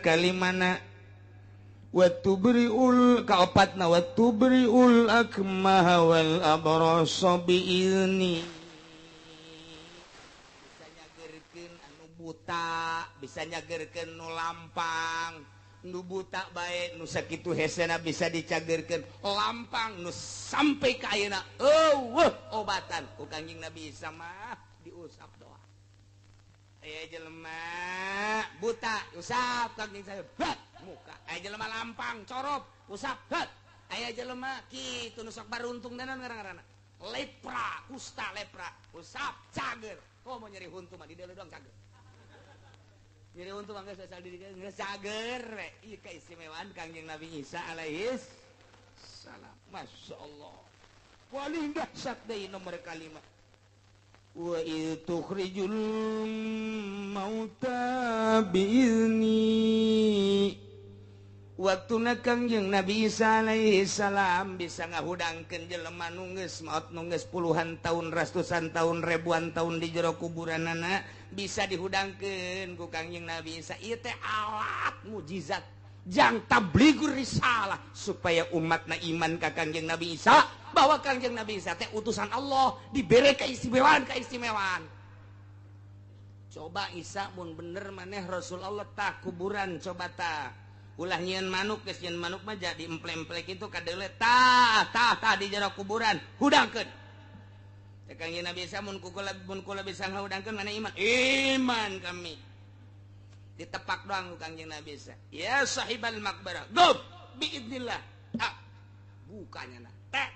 kalimana wa tubriul kaopatna wa tubriul akmaha wal abrasa biizni. Bisa nyagerkeun anu buta, bisa nyagerkeun nu lampang, nu buta bae nu sakitu hesena bisa dicagerkeun, lampang nu sampai ka ayeuna eueuh obatan ku Kangjeng Nabi Isa mah diusap doa. Aya jelema buta usap Kangjeng saya bat muka, aya jelema lampang corop usap bat, aya jelema kitu nu sok baruntung danan ngaran-ngaranna lepra, kusta lepra usap cager. Komo nyeri huntu mah di deuleu doang cager. Nyeri huntu mah geus asal diri geus cager we. Ieu keistimewaan Kangjeng Nabi Isa alaihis salam. Masya Allah. Paling dahsyat deui nomor kalima. Wa idh tukhrijul mauta biizni. Waktuna Kangjeng Nabi Isa alaihi salam bisa ngahudangkeun jelema nu geus maot nu geus puluhan tahun, ratusan tahun, ribuan tahun di jero kuburanana bisa dihudangkeun ku Kangjeng Nabi Isa. Ieu teh alat mujizat jang tablighur risalah supaya umatna iman ka Kangjeng Nabi Isa bahwa Kangjeng Nabi Isa teh utusan Allah, dibere keistimewaan-keistimewaan. Coba Isa mun bener maneh Rasul Allah tah kuburan coba tah. Ulah nyieun manuk, geus nyieun manuk mah jadi emple-emple kitu kadeule tah tah tah di jero kuburan hudangkeun. Teh Kangjeng Nabi Isa mun kula bisa ngahudangkeun maneh iman. Iman kami. Ditepak doang ku Kangjeng Nabi Isa. Ya sahibal maqbarah, gum biidznillah. Ah, bukanya na. Teh.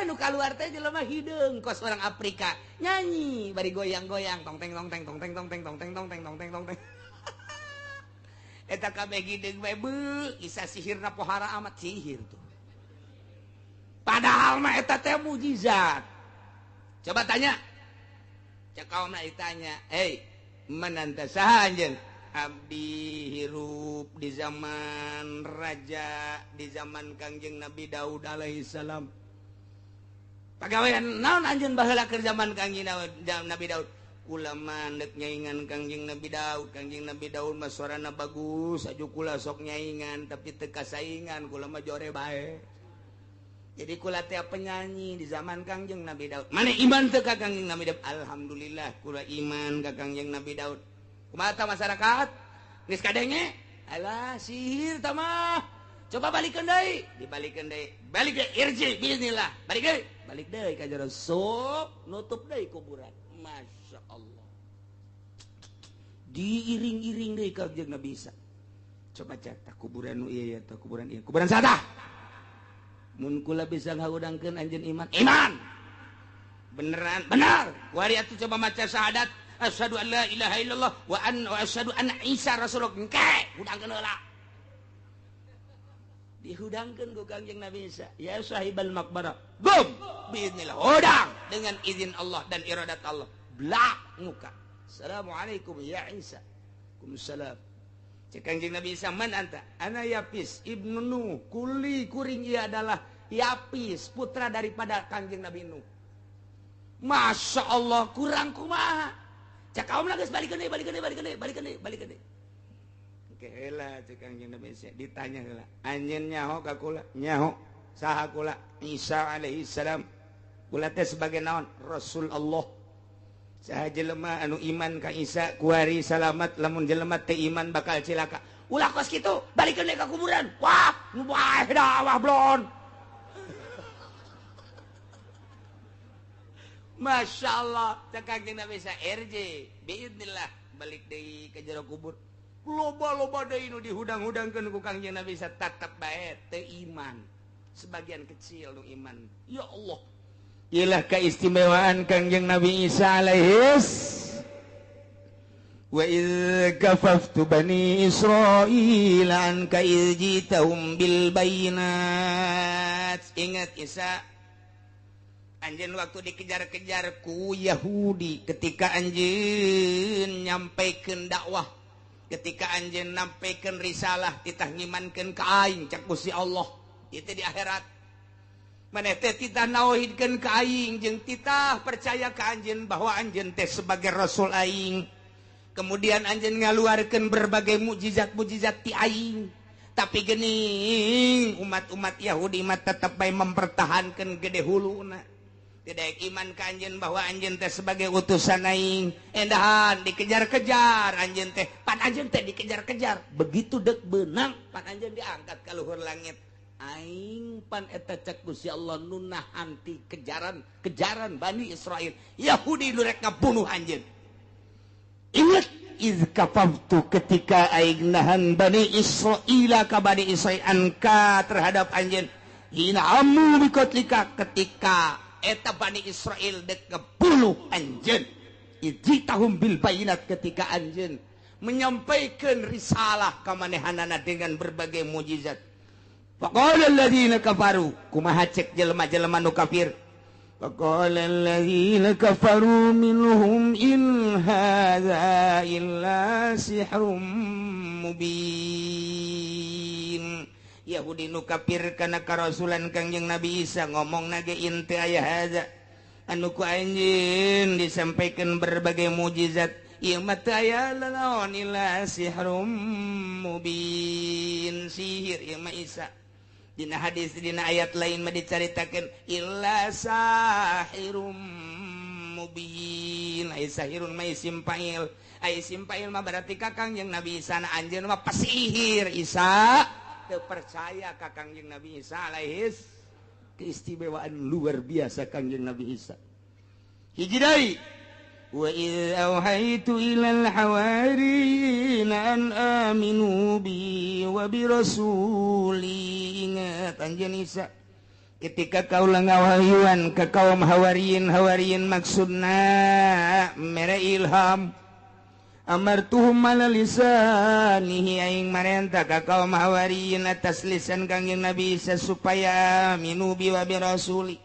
Nu kaluar teh jelema hideung kos orang Afrika. Nyanyi bari goyang-goyang tong teng tong teng tong teng tong teng tong teng tong teng tong teng tong teng. Eta kabeh hideung bae beuh, Isa sihirna pohara amat sihir tuh. Padahal mah eta teh mujizat. Coba tanya. Cek kaumna ditanya, "Hei, mananta saha anjeun?" Abdi hirup di zaman raja, di zaman Kangjeng Nabi Daud alaihi salam. Pagawean naon anjeun baheula keur zaman Kangjeng Nabi Daud? Kula mah deuk nyaingan Kangjeng Nabi Daud. Kangjeng Nabi Daud mah suarana bagus, aju kula sok nyaingan tapi teu kasaingan, kula mah jore bae. Jadi kula teh penyanyi di zaman Kangjeng Nabi Daud. Mana iman teu ka Kangjeng Nabi Daud? Alhamdulillah kula iman ka Kangjeng Nabi Daud. Kumaha tah masyarakat? Geus kadenge? Alah sihir tah mah. Coba balikeun deui, dibalikeun deui. Balik deui irji biiznillah. Balik deui. Balik deui ka jero sup, nutup deui kuburan. Masya Allah. Diiring-iring deui ka Kangjeng Nabi Isa. Coba cek tah kuburan nu ieu ya tah kuburan ieu. Kuburan saha? Mun kula bisa ngahudangkeun anjeun iman. Iman. Beneran, benar. Kuari atuh coba maca syahadat asyhadu an la ilaha illallah wa an wa asyhadu anna Isa rasulullah. Engke hudangkeun heula. Dihudangkeun ku Kangjeng Nabi Isa. Ya sahibal maqbarah. Gum biiznillah. Hudang dengan izin Allah dan iradat Allah. Blak muka. Assalamualaikum ya Isa. Waalaikumsalam. Cek Kangjeng Nabi Isa, man anta? Ana Yapis ibnu Nuh. Kuli kuring ia adalah Yapis, putra daripada Kangjeng Nabi Nuh. Masya Allah, kurang kumaha. Cek kaum geus balikeun deui, balikeun deui, balikeun deui, balikeun deui, balikeun deui. Oke heula cek Kangjeng Nabi Isa, ditanya heula. Anjeun nyaho ka kula? Nyaho. Saha kula? Isa alaihi salam. Kula teh sebagai naon? Rasul Allah. Saha jelema anu iman ka Isa kuari salamat, lamun jelema teu iman bakal cilaka. Ulah kos kitu, balikeun deui ka kuburan. Wah, nu bae dah wah blon. Masya Allah, cek Kangjeng Nabi Isa RJ biidznillah balik deui ka jero kubur. Loba-loba deui nu dihudang-hudangkeun ku Kangjeng Nabi Isa tetep bae teu iman. Sebagian kecil nu iman. Ya Allah. Ialah keistimewaan Kangjeng Nabi Isa alaihis. Wa idz kafaftu bani Israil anka idz jitahum bil bayinat. Ingat Isa, anjeun waktu dikejar-kejar ku Yahudi ketika anjeun nyampaikeun dakwah, ketika anjeun nyampaikeun risalah, titah ngimankeun ka aing cak Gusti Allah, itu di akhirat. Maneh teh titah nauhidkeun ka aing jeung titah percaya ka anjeun bahwa anjeun teh sebagai rasul aing. Kemudian anjeun ngaluarkeun berbagai mukjizat-mukjizat ti aing. Tapi geuning umat-umat Yahudi mah tetep bae mempertahankan gede huluna. Tidak iman ka anjeun bahwa anjeun teh sebagai utusan aing. Endahan dikejar-kejar anjeun teh, pan anjeun teh dikejar-kejar. Begitu dek beunang pan anjeun diangkat ka luhur langit. Aing pan eta cek Gusti Allah nu nahan ti kejaran-kejaran Bani Israel. Yahudi nu rek ngabunuh anjeun. Ingat iz kafaftu ketika aing nahan Bani Israila ka Bani Israil anka terhadap anjeun. Hina amu bikotlika ketika eta Bani Israel dek ngebunuh anjeun. Ijitahum bil bayinat ketika anjeun menyampaikan risalah ka manehanana dengan berbagai mukjizat. Faqala alladziina kafaru kumaha cek jelema-jelema nu kafir. Faqala alladziina kafaru minhum in hadza illa sihrum mubin. Yahudi nu kafir kana karasulan Kangjeng Nabi Isa ngomongna ge in teu aya hadza anu ku anjeun disampaikan berbagai mukjizat ieu mah teu aya lalaon illa sihrum mubin, sihir ieu mah Isa. Dina hadis dina ayat lain mah dicaritakeun illa sahirum mubin. Ai sahirun mah isim fa'il, ai isim fa'il mah berarti ka Kangjeng Nabi Isa na anjeun mah pasihir. Isa teu percaya ka Kangjeng Nabi Isa alaihis keistimewaan luar biasa Kangjeng Nabi Isa. Hiji deui, wa idz auhaitu ilal hawariyina an aminu bi wa bi rasuli. Ingat anjeun Isa ketika kaula ngawahyuan ka kaum hawariyin, hawariyin maksudna mere ilham. Amartuhum ala lisanihi aing marenta ka kaum hawariyin atas lisan Kangjeng Nabi Isa supaya aminu bi wa bi rasuli.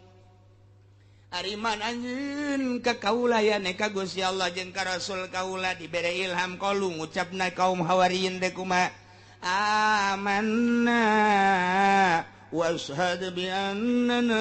Ariman anjeun ka kaula ya ka Gusti Allah jeung ka Rasul kaula dibere ilham kalu ngucapna kaum hawariyin teh kumaha amanna washhad bi annana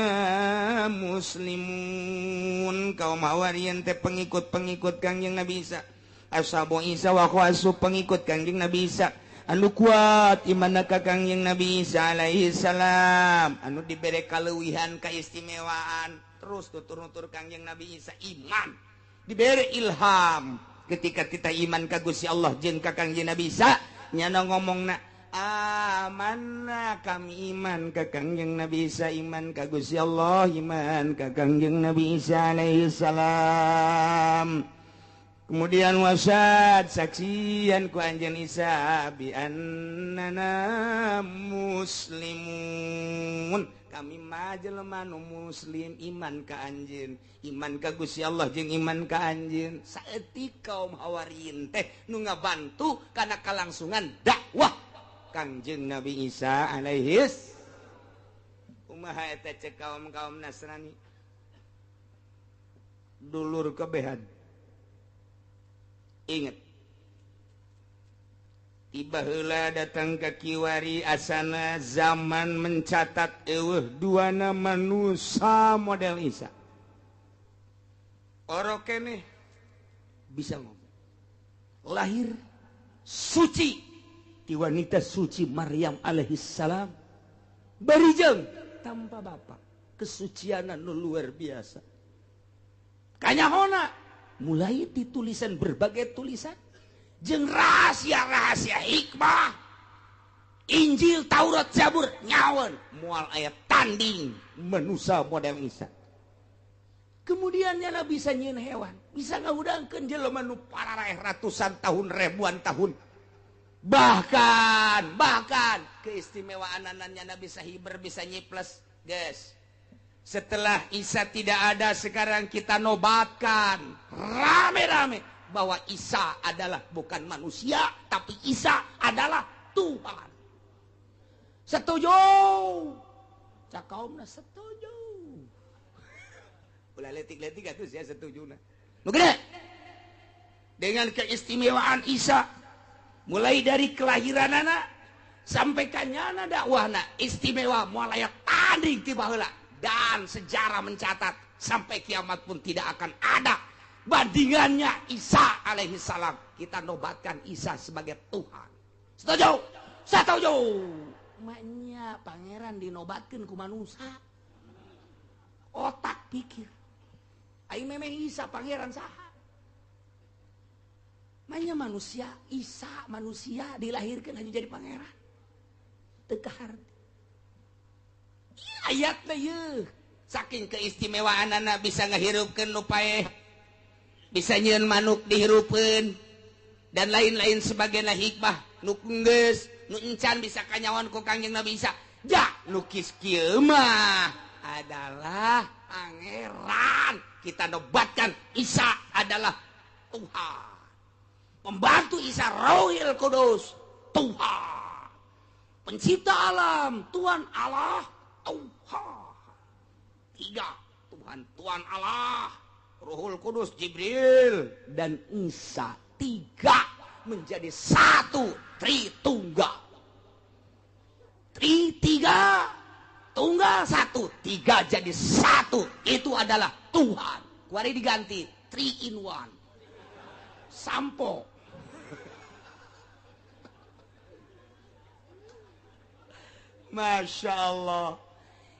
muslimun. Kaum hawariyin teh pengikut-pengikut Kangjeng Nabi Isa, ashabu Isa wa khawasu pengikut Kangjeng Nabi Isa anu kuat imanna ka Kangjeng Nabi Isa alaihi salam, anu dibere kaleuwihan kaistimewaan terus tutur-nutur Kangjeng Nabi Isa iman dibere ilham ketika kita iman ka Gusti Allah jeung ka Kangjeng Nabi Isa nyana ngomongna amanna kami iman ka Kangjeng Nabi Isa, iman ka Gusti Allah, iman ka Kangjeng Nabi Isa alaihi salam. Kemudian wasad saksian ku anjeun Isa bi annana muslimun. Kami mah jelema nu muslim iman ka anjeun, iman ka Gusti Allah jeung iman ka anjeun. Saeutik kaum hawariyin teh nu ngabantu kana kalangsungan dakwah Kangjeng Nabi Isa alaihis. Kumaha eta cek kaum-kaum Nasrani? Dulur kebehan. Ingat, tiba heula datang ke kiwari asana zaman mencatat eueuh duana manusia model Isa. Oro keneh bisa ngomong. Lahir suci ti wanita suci Maryam alaihissalam. Barijeng tanpa bapak. Kesucianan nu luar biasa. Kanyahona mulai ditulisan berbagai tulisan jeung rahasia-rahasia hikmah Injil, Taurat, Zabur nyawan moal aya tanding manusia model Isa. Kemudian nyana bisa nyieun hewan, bisa ngahudangkeun jelema nu pararaeh ratusan tahun, ribuan tahun. Bahkan keistimewaan nyana bisa hiber, bisa nyiples, guys. Setelah Isa tidak ada, sekarang kita nobatkan rame-rame bahwa Isa adalah bukan manusia, tapi Isa adalah Tuhan. Setuju? Cak kaumna setuju. Ulah letik-letik atuh sia setujuna. Nu gede. Dengan keistimewaan Isa mulai dari kelahiranana sampai kanyana dakwahna istimewa moal aya tanding ti baheula. Dan sejarah mencatat sampai kiamat pun tidak akan ada bandingannya Isa alaihi salam. Kita nobatkan Isa sebagai Tuhan. Setuju? Setuju. Maknya pangeran dinobatkan ku manusia. Otak pikir. Ai memang Isa pangeran saha? Maknya manusia, Isa manusia dilahirkan hanya jadi pangeran. Teu kaharti. Ayatna yeuh. Saking keistimewaan anak bisa ngahirupkeun nu paeh, bisa nyieun manuk dihirupeun dan lain-lain sebagainya hikmah nu geus nu encan bisa kanyawan ku Kangjeng Nabi Isa. Ja nu kis kieu mah adalah pangeran. Kita nobatkan Isa adalah Tuhan. Pembantu Isa Rohil Kudus Tuhan. Pencipta alam Tuhan Allah Tuhan. Tiga Tuhan, Tuhan Allah, Ruhul Kudus, Jibril dan Isa. Tiga menjadi satu, Tritunggal. Tri tiga, tunggal satu, tiga jadi satu. Itu adalah Tuhan. Kuari diganti 3 in 1. Sampo. Masya Allah.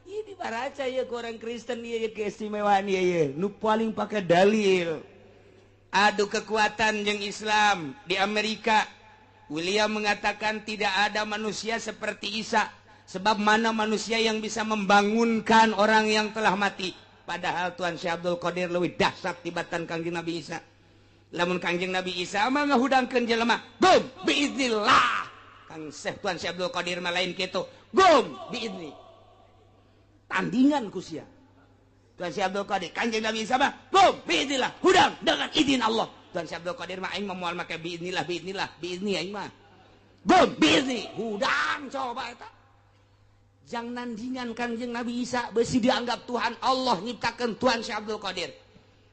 Ini baraca ya ke orang Kristen ya keistimewaan ya nu paling pakai dalil. Adu kekuatan jeung Islam di Amerika. William mengatakan tidak ada manusia seperti Isa. Sebab mana manusia yang bisa membangunkan orang yang telah mati. Padahal Tuhan Syekh Abdul Qadir leuwih dahsyat tibatan Kangjeng Nabi Isa. Lamun Kangjeng Nabi Isa mah ngahudangkeun jelema, gum biiznillah. Kang Syekh Tuhan Syekh Abdul Qadir mah lain kitu, gum biizni. Tandingan ku sia. Tuhan Syekh Abdul Qadir, Kangjeng Nabi Isa mah gum biiznillah, hudang dengan izin Allah. Tuhan Syekh Abdul Qadir mah aing mah moal make biiznillah, biiznillah, biizni aing mah. Gum biizni, hudang coba eta. Jang nandingan Kangjeng Nabi Isa besi dianggap Tuhan Allah nyiptakeun Tuhan Syekh Abdul Qadir.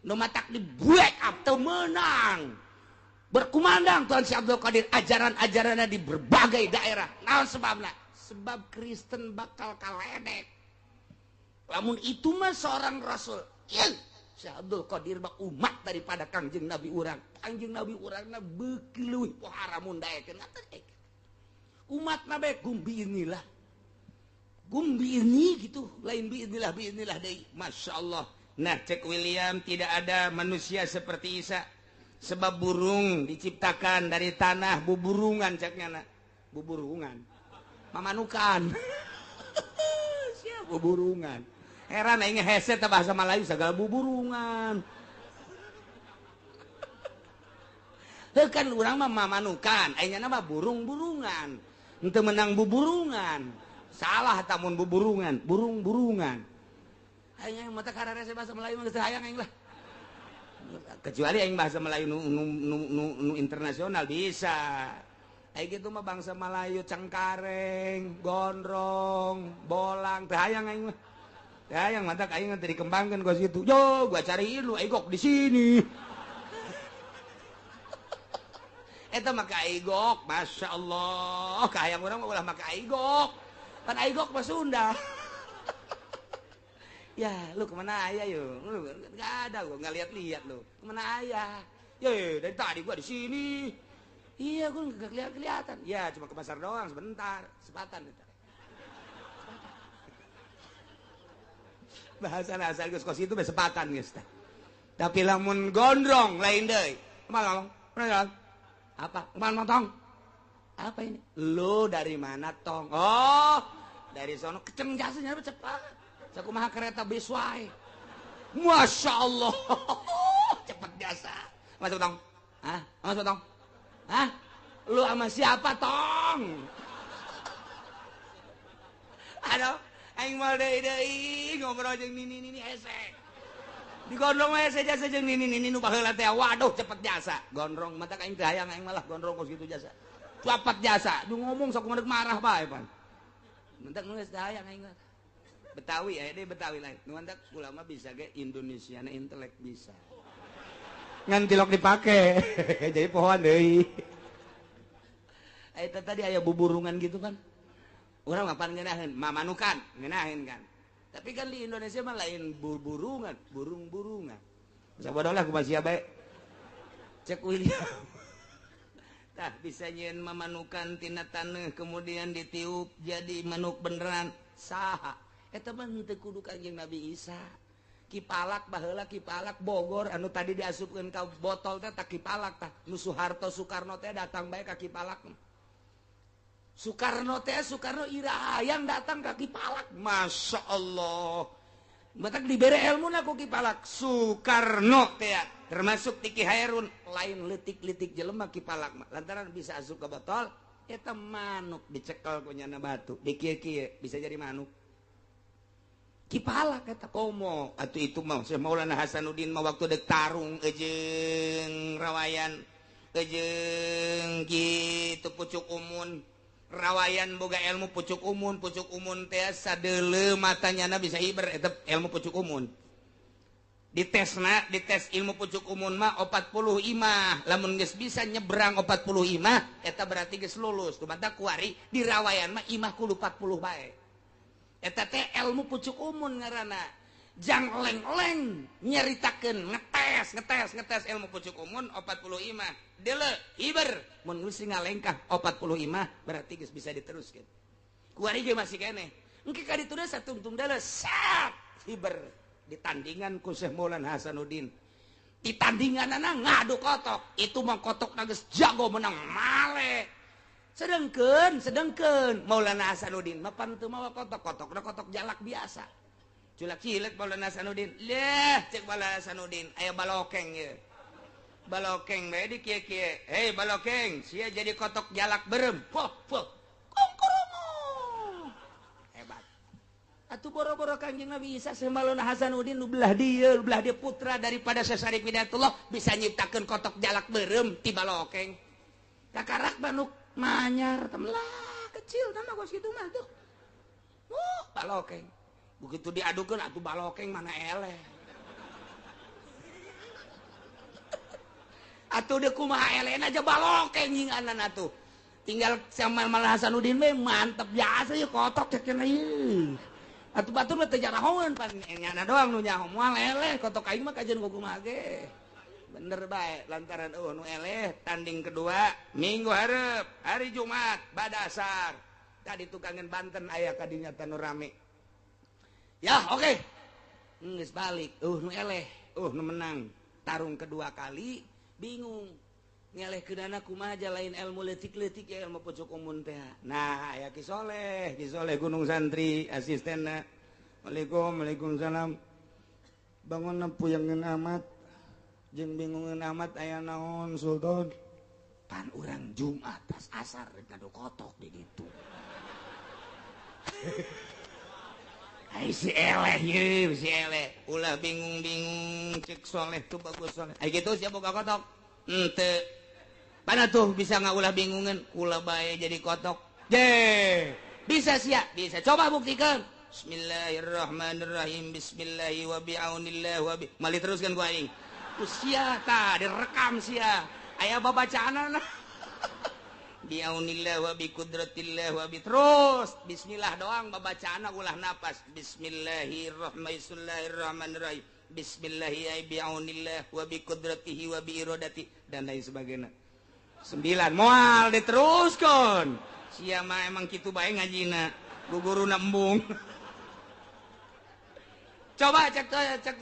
Nu matak di break up teu meunang. Berkumandang Tuhan Syekh Abdul Qadir ajaran-ajaranna di berbagai daerah. Naon sebabna? Sebab Kristen bakal kaledek. Lamun itu mah seorang rasul. Ieu Syekh Abdul Qadir mah umat daripada Kangjeng Nabi urang. Kangjeng Nabi urangna beuki leuwih pohara mun daekeun. Umat nabe gumbi inilah. Gumbi ini gitu, lain biiznillah biiznillah deui. Masya Allah. Nah cek William tidak ada manusia seperti Isa. Sebab burung diciptakan dari tanah, buburungan ceknya nak. Buburungan. Mamanukan. Siap buburungan. Heran aing hese teh bahasa Melayu segala buburungan. Heuh kan urang mah mamanukan, aing mah burung-burungan. Henteu menang buburungan. Salah tamun buburungan, burung-burungan. Aing mata kararese bahasa Melayu mah geus hayang aing lah. Kecuali aing bahasa Melayu nu internasional bisa. Aing kitu mah bangsa Melayu cengkareng, gondrong, bolang, teu hayang aing mah. Teu hayang matak aing teh dikembangkeun ka situ. Yo, gua cariin lu aing kok di sini. Eta mah ka aigok, masyaallah. Kahayang urang mah ulah make aigok. Pan aigok mah Sunda. Ya, lu kemana ayah yo? Lu nggak ada gua nggak lihat-lihat lu. Kemana ayah? Ye, dari tadi gua di sini. Iya, gua nggak kelihatan. Ya, cuma ke pasar doang sebentar, sepatan. Bahasa asal geus kos itu besepatan geus teh. Tapi lamun gondrong lain deui. Kumaha ngomong? Apa? Kumaha tong? Apa ini? Lu dari mana tong? Oh, dari sono keceng jasanya cepat. Sakumaha kereta bis wae. Masya Allah, cepet jasa. Masuk tong? Hah? Masuk tong? Hah? Lu sama siapa tong? Aduh, aing moal deui deui ngobrol jeung nini-nini hese. Digondrong mah hese jasa jeung nini-nini nu baheula teh. Waduh, cepet jasa. Gondrong mata aing teh hayang aing malah gondrong kos kitu jasa. Cepat jasa, nu ngomong sok kumaha marah bae pan. Mentak geus teh hayang aing mah. Betawi aya deui Betawi lain. Nu mantak ulama bisa ge Indonesiana intelek bisa. Ngan tilok dipake. Jadi pohoan deui. Eta tadi aya buburungan gitu kan. Urang mah pan ngeunaheun, mamanukan ngeunaheun kan. Tapi kan di Indonesia mah lain burungan, burung-burungan. Bisa bodoh lah kumaha sia bae. Cek William. Tah bisa nyieun mamanukan tina taneuh kemudian ditiup jadi manuk beneran. Saha? Eta mah henteu kudu Kangjeng Nabi Isa. Ki Palak baheula Ki Palak Bogor anu tadi diasupkeun ka botol teh tah Ki Palak tah. Nu Soeharto Soekarno teh datang bae ka Ki Palak. Soekarno teh Soekarno ira hayang datang ka Ki Palak. Masya Allah. Batak dibere ilmu ku Ki Palak. Soekarno teh termasuk Tiki Hairun lain leutik-leutik jelema Ki Palak mah. Lantaran bisa asup ke botol eta manuk dicekel ku nyana batu. Dikieu-kieu bisa jadi manuk. Ki Palak eta komo atuh itu mah Syekh Maulana Hasanuddin mah waktu dek tarung jeung rawayan jeung kitu pucuk umun. Rawayan boga ilmu pucuk umun teh sadeuleu matanyana bisa hiber eta ilmu pucuk umun. Ditesna, dites ilmu pucuk umun mah 40 imah. Lamun geus bisa nyebrang 40 imah eta berarti geus lulus. Kumaha kuari di rawayan mah imah kudu 40 bae. Eta teh ilmu pucuk umun ngaranna. Jang oleng-oleng nyaritakeun ngetes ilmu pucuk umun 40 imah. Deuleu hiber mun geus ngalengkah 40 imah berarti geus bisa diteruskeun. Kuari ge masih keneh. Engke ka ditu deui satungtung deuleu sat hiber ditandingan ku Syekh Maulana Hasanuddin. Ditandinganana ngadu kotok. Itu mah kotok geus jago menang male. Sedengkeun Maulana Hasanuddin mah pan teu mawa kotok, kotokna kotok jalak biasa. Culak cilek Maulana Hasanuddin. Leh cek Maulana Hasanuddin aya balokeng ieu. Balokeng bae di kieu-kieu. Hei balokeng, sia jadi kotok jalak berem. Poh poh. Kongkorongo. Hebat. Atuh boro-boro Kangjeng Nabi Isa Syekh Maulana Hasanuddin nu belah dieu putra daripada Syekh Syarif Hidayatullah bisa nyiptakeun kotok jalak berem ti balokeng. Kakarak manuk manyar temelah kecil nama gua segitu mah tuh. Balokeng. Begitu diadukeun atuh balokeng mana eleh. Atuh deuk kumaha elehna aja balokeng nyinganan atuh. Tinggal sama Maulana Hasanuddin we mantep biasa ieu kotok cek cenah ieu. Atuh batur mah teu jarahoeun pan nyana doang nu nyaho moal eleh kotok aing mah kajeun kumaha ge. Bener bae lantaran eueuh nu eleh tanding kedua minggu hareup hari Jumat badasar. Tadi tukangan Banten aya ka dinya tanu rame. Ya oke. Okay. Geus balik eueuh nu eleh eueuh nu menang. Tarung kedua kali bingung ngeleh keunana kumaha aja lain ilmu leutik-leutik ya ilmu pucuk umun teh. Nah aya Ki Soleh Gunung Santri asistenna. Waalaikum waalaikumsalam. Bangunna puyangeun amat jeung bingungeun amat aya naon Sultan. Pan urang Jumat tas asar rek ngadu kotok di ditu. Ai si eleh ieu si eleh ulah bingung-bingung cek Soleh tuh bagus Soleh. Ai kitu sia boga kotok. Henteu. Mana tuh bisa ngaulah bingungan kula bae jadi kotok. Je. Bisa sia, bisa. Coba buktikan. Bismillahirrahmanirrahim. Bismillahi wa bi'aunillah wa bi. Mali teruskan ku aing. Usia ta direkam sia. Aya babacaanana. Bi'aunillah wa bi qudratillah wa bi terus. Bismillah doang babacaanna ulah napas. Bismillahirrahmanirrahim. Bismillahi bi'aunillah wa bi qudratihi wa bi iradati dan lain sebagainya. 9 moal diteruskan. Sia mah emang kitu bae ngajina. Guguruna embung. Coba cek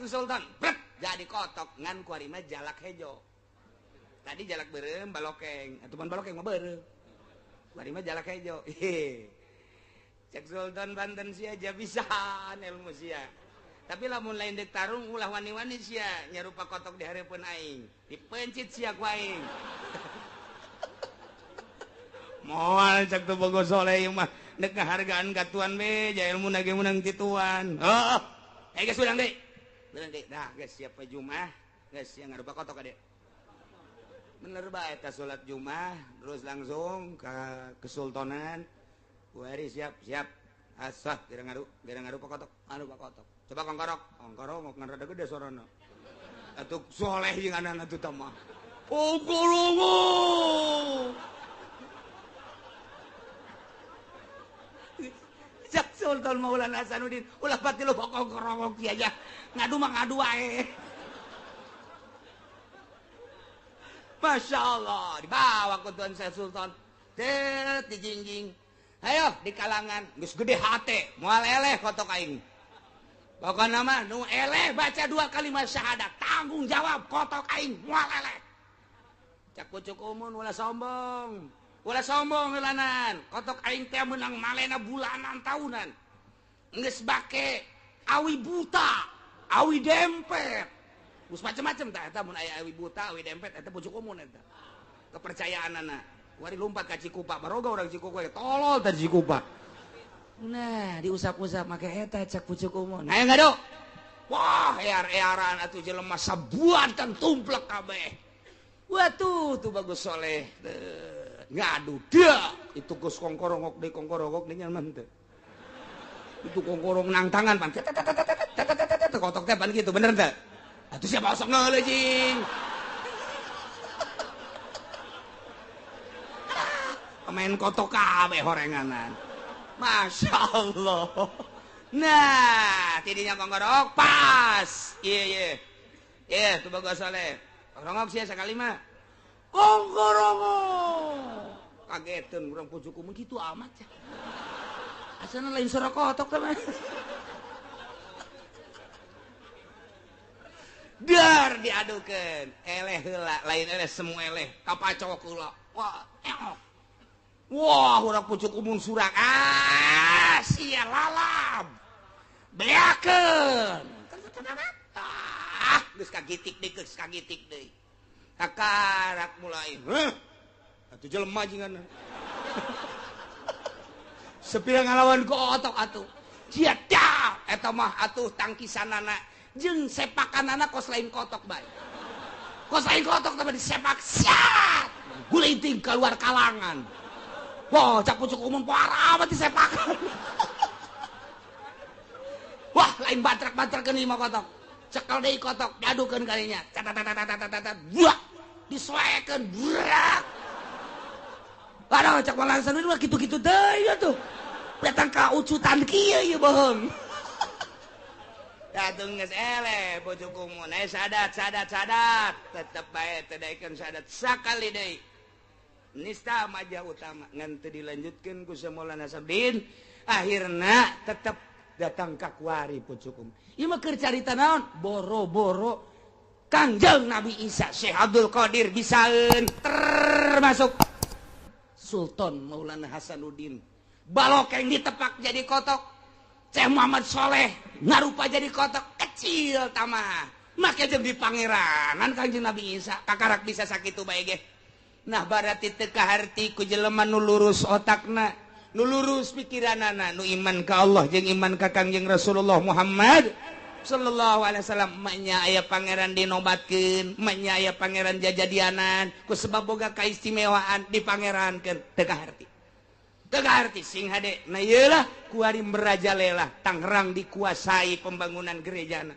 Sultan. Brek, jadi kotok ngan kuari mah jalak hejo. Tadi jalak beureum balokeng, atuh pan balokeng mah beureum. Kuari mah jalak hejo. Cek Sultan Banten sia aja bisaan ilmu sia. Tapi lamun lain dek tarung ulah wani-wani sia nyarupa kotok di hareupeun aing. Dipencit sia ku aing. Moal cek teu bogo soleh ieu mah nek ngahargaan ka tuan we ja ilmu na ge meunang ti tuan. Heuh. Eh geus urang deui. Urang deui. Nah, geus siap we Jumat, geus sia ngarupa kotok ka dieu. Bener bae eta salat Jumat terus langsung ka kesultanan. Kuari siap, siap. Asah geura ngarupa kotok, ngarupa kotok. Coba kongkorok, kongkorok ngan rada gede sorana. Atuh soleh jeung anak atuh tah mah. Ongkolongo. Cak Sultan Maulana Hasanuddin ulah pati lo bokong kerongok aja ngadu mah ngadu wae. Masya Allah dibawa ke Tuan Syekh Sultan tet dijingjing ayo di kalangan geus gede hate moal eleh kotok aing pokona mah nu eleh baca 2 kalimat syahadat tanggung jawab kotok aing moal eleh. Cak pucuk umun ulah sombong heulanan kotok aing teh meunang malena bulanan tahunan geus bake awi buta awi dempet geus macem-macem tah eta mun aya awi buta awi dempet eta pucuk umun eta kepercayaanana. Wari lompat ka Cikupa baroga urang Cikupa tolol teh Cikupa. Nah diusap-usap make eta cak pucuk umun aya ngadu wah ear-earan atuh jelema sabuatan tumplek kabeh. Watuh tuh bagus soleh ngadu dia itu geus kongkorongok deui kongkorongok deui nyaman teh itu kongkorong nang tangan pan kotok teh pan gitu bener teh atuh siapa osok ngeuleuh jing main kotok kabeh horenganan. Masya Allah. Nah tidinya kongkorong pas iya iya iya tuh bagus soleh kongkorong sia sakali mah kongkorong kageteun urang pucuk umum kitu amat ya asana lain suara kotok teh mah. Dar diadukeun eleh heula lain eleh semua eleh kapacok heula wah eok wah urang pucuk umum surak ah sia lalab beakeun ah geus kagitik deui geus kagitik deui kakarak mulai heuh atuh jelema jingan sepira ngalawan kotok atuh sia dah eta mah atuh tangkisanana jeung sepakanana kos lain kotok bae kos lain kotok teh disepak siat gulinting keluar kalangan. Wah cak pucuk umum parah amat disepakan. Wah lain batrak-batrakeun ieu mah kotok cekel deui kotok diadukeun kalinya tat buah disoekeun burak. Aduh cak Maulana Hasanuddin mah kitu-kitu deui atuh datang ka ucutan kieu ieu bohong. Datung geus eleh pucuk umum sadat sadat sadat tetep bae teu daekeun sadat sakali deui nista majah utama ngan teu dilanjutkeun ku Maulana Hasanuddin akhirna tetep datang ka kuari pucuk umum ieu mah keur carita naon boro-boro Kangjeng Nabi Isa Syekh Abdul Qadir bisaeun termasuk Sultan Maulana Hasanuddin balokeng ditepak jadi kotok Syekh Muhammad Soleh ngarupa jadi kotok kecil tamah make jeung di pangeranan Kangjeng Nabi Isa kakarak bisa sakitu bae ge. Nah berarti teu kaharti ku jelema nu lurus otakna nu lurus pikiranana nu iman ka Allah jeung iman ka Kangjeng Rasulullah Muhammad sallallahu alaihi wasallam nya aya pangeran dinobatkeun nya aya pangeran jajadianan ku sebab boga kaistimewaan dipangerankeun teu kaharti teu kaharti sing hade. Nah ieu lah kuari merajalela Tangerang dikuasai pembangunan gerejana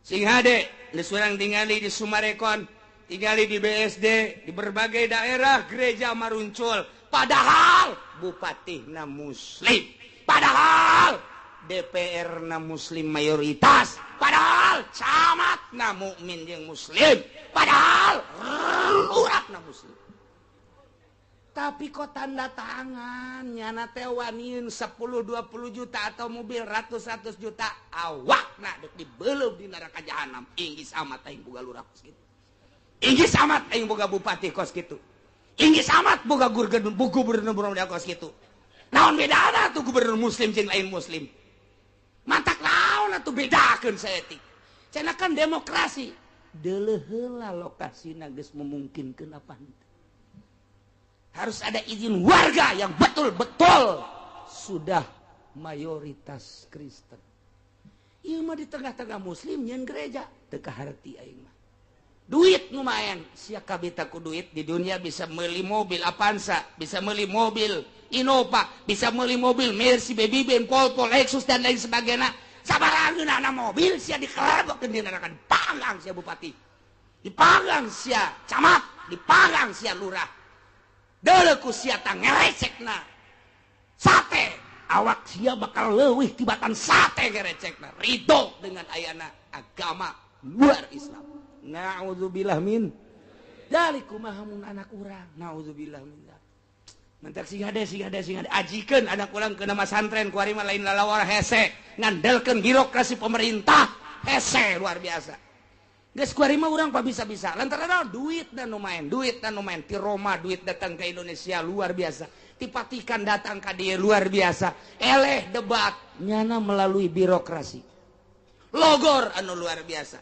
sing hade geus urang tingali di Sumarekon tingali di BSD di berbagai daerah gereja maruncul padahal bupatihna muslim padahal DPR na muslim mayoritas padahal camat na mukmin jeung muslim padahal lurah na muslim tapi kok tanda tangan nyana teh waniun 10-20 juta atau mobil ratus-ratus juta awakna dek dibeleup di neraka jahanam inggis amat aing boga lurah kos kitu inggis amat aing boga bupati kos kitu inggis amat boga gubernur kos kitu naon bedana tuh gubernur muslim jeung lain muslim matak naon atuh bedakeun saeutik cenah kan demokrasi deuleuh heula lokasina geus memungkinkeun apa henteu harus ada izin warga yang betul-betul sudah mayoritas Kristen. Ieu mah di tengah-tengah muslim nyeun gereja teu kaharti aing mah. Duit lumayan, sia kabita ku duit di dunia bisa meuli mobil Avanza, bisa meuli mobil Innova, bisa meuli mobil Mercy, Baby Benz, Volvo, Lexus dan lain sebagainya. Sabarangeunana mobil sia dikelebokeun dina neraka, dipanggang sia bupati. Dipanggang sia camat, dipanggang sia lurah. Deuleu ku sia tah ngeresekna sate Awak sia bakal leuwih tibatan sate gerecekna ridho dengan ayana agama luar Islam. Na'udzubillah min dzalik. Kumaha mun anak urang? Na'udzubillah min dzalik. Mentak sing hade sing hade sing hade ajikeun anak urang ke nama santren kuari mah lain lalawar hese ngandelkeun birokrasi pemerintah hese luar biasa. Geus kuari mah urang pa bisa-bisa lantaran duit dan nu main, duit dan nu main ti Roma duit datang ke Indonesia luar biasa. Ti Vatikan datang ka dieu luar biasa. Eleh debat nyana melalui birokrasi. Logor anu luar biasa.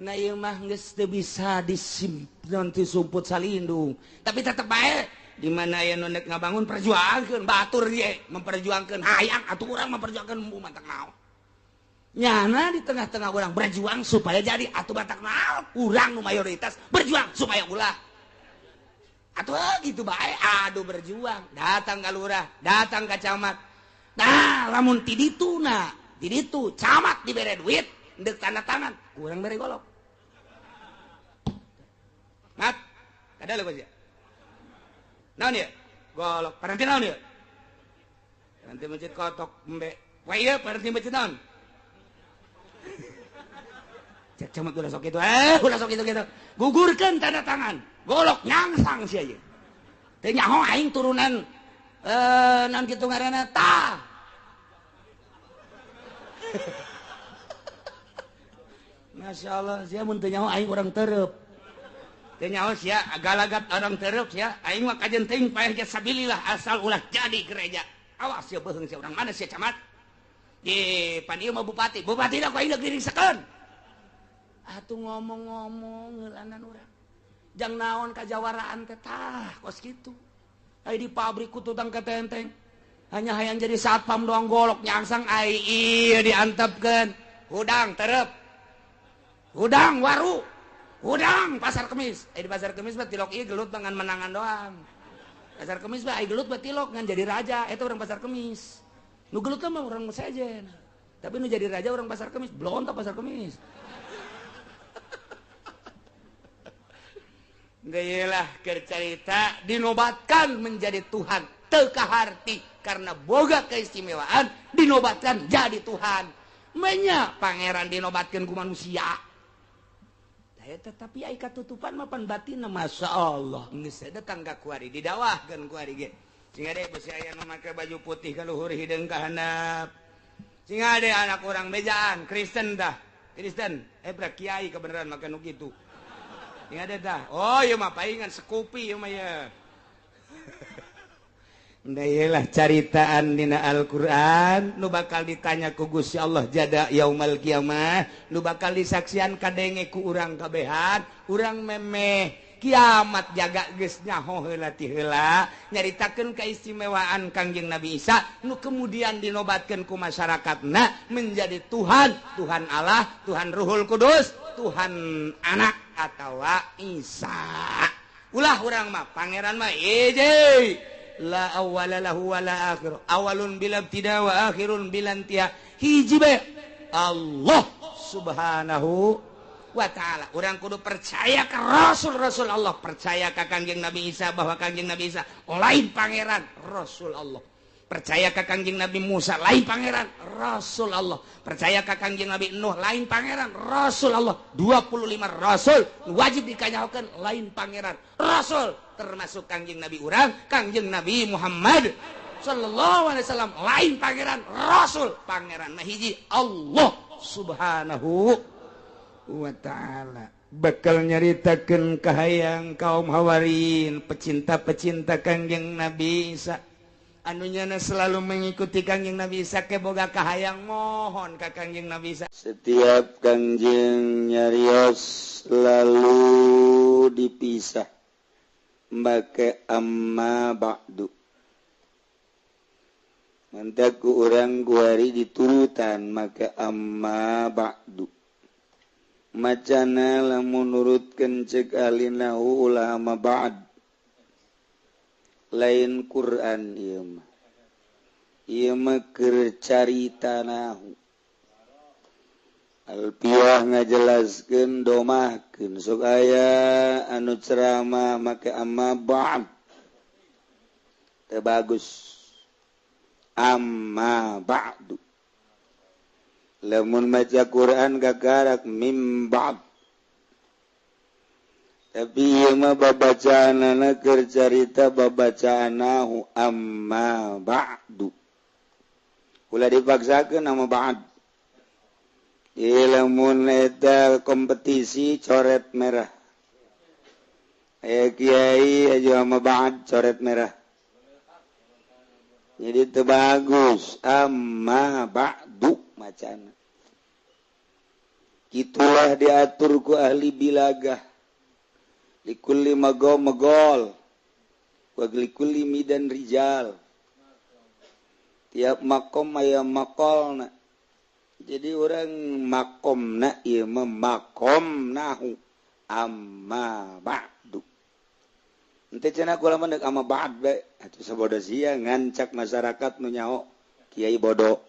Nah ieu mah geus teu bisa disimpen ti sumput salindung. Tapi tetep bae di mana aya nu nek ngabangun perjuangkeun batur ye memperjuangkeun hayang atuh urang memperjuangkeun matak naon. Nyana di tengah-tengah orang berjuang supaya jadi atuh batak naon urang nu mayoritas berjuang supaya ulah. Atuh gitu bae aduh berjuang datang ka lurah, datang ka camat. Nah, lamun ti ditu na, ti ditu camat dibere duit ndek tanda tangan, kurang bere golok. Mat, kada leuh sia. Naon ieu? Golok. Paranti naon ieu? Paranti masjid kotok embe. Wah ieu paranti masjid naon? Cek camat ulah sok kitu. Ulah sok kitu kitu. Gugurkeun tanda tangan. Golok nyangsang sia ieu. Teu nyaho aing turunan naon kitu ngaranna tah. Masya Allah sia mun teu nyaho aing urang tereup. Teu nyaho sia galagat orang tereup sia aing mah kajen teuing paeh ge sabilillah asal ulah jadi gereja. Awas sia beuheung sia urang mana sia camat. Ye pan ieu mah bupati. Bupati da ku aing diringsekeun. Atuh ngomong-ngomong ngeulanan urang. Jang naon kajawaraan teh tah kos kitu. Ai di pabrik ku tutang ketenteng. Hanya hayang jadi satpam doang golok nyangsang ai ieu diantepkeun. Hudang tereup. Hudang waru. Hudang pasar kemis. Di pasar kemis mah tilok ieu gelut dengan menangan doang. Pasar kemis mah ai gelut mah tilok ngan jadi raja eta urang pasar kemis. Nu gelut mah urang sejen. Tapi nu jadi raja urang pasar kemis, blontok pasar kemis. Geulah keur carita dinobatkan menjadi Tuhan teu kaharti karena boga keistimewaan dinobatkan jadi Tuhan. Menya pangeran dinobatkan ku manusia. Tetapi ai katutupan mah pan batinna Masya Allah geus datang ka kuari didawahkeun kuari ge sing ade besi aya nu make baju putih ka luhur hideung ka handap sing ade anak urang bejaan Kristen tah Kristen bra kiai kebenaran make nu kitu sing ade tah oh ieu mah paingan sekupi ieu mah ye. Lah caritaan dina Al-Qur'an nu bakal ditanya ku Gusti Allah jada yaumal kiamah nu bakal disaksian kadenge ku urang kabehan urang memeh kiamat jaga geus nyaho heula ti heula nyaritakeun keistimewaan Kangjeng Nabi Isa nu kemudian dinobatkeun ku masyarakatna menjadi Tuhan, Tuhan Allah, Tuhan Ruhul Kudus, Tuhan Anak atawa Isa. Ulah urang mah pangeran mah hiji la awwala lahu wala akhir awalun bila ibtida wa akhirun bila intiha hiji bae Allah subhanahu wa ta'ala. Urang kudu percaya ke rasul-rasul Allah, percaya ka Kangjeng Nabi Isa bahwa Kangjeng Nabi Isa lain pangeran Rasul Allah, percaya ka Kangjeng Nabi Musa lain pangeran Rasul Allah, percaya ka Kangjeng Nabi Nuh lain pangeran Rasul Allah. 25 rasul wajib dikanyahokeun lain pangeran Rasul, termasuk Kangjeng Nabi urang Kangjeng Nabi Muhammad sallallahu alaihi wasallam lain pangeran Rasul, pangeran mah hiji Allah subhanahu wa ta'ala. Bakal nyaritakeun kahayang kaum Hawarin pecinta-pecinta Kangjeng Nabi Isa anu nyana selalu mengikuti Kangjeng Nabi Isa ke boga kahayang mohon ka Kangjeng Nabi Isa. Setiap Kangjeng nyarios lalu dipisah make amma ba'du. Mantak ku urang guari diturutan make amma ba'du. Macana lamun nurutkeun ceuk alinahu ulah amma ba'd. Lain Quran ieu mah. Ieu mah keur carita nahu. Alpiah ngajelaskeun domahkeun sok aya anu ceramah make amma ba'd. Teu bagus. Amma ba'du. Lamun maca Quran gagarak mim ba'd. Tapi ieu mah babacaanana keur carita babacaanahu amma ba'du. Ulah dipaksakeun nama ba'd. Lamun eta kompetisi coret merah. Aya kiai aja sama ba'd coret merah. Jadi teu bagus amma ba'du macana. Kitulah diatur ku ahli bilagah. Likulli magom magol wa likulli midan rijal. Tiap makom aya makolna. Jadi orang makomna ieu mah makom nahu amma ba'du. Henteu cenah kula mah deuk amma ba'd bae. Atuh sabodo sia ngancak masyarakat nu nyaho kiai bodoh.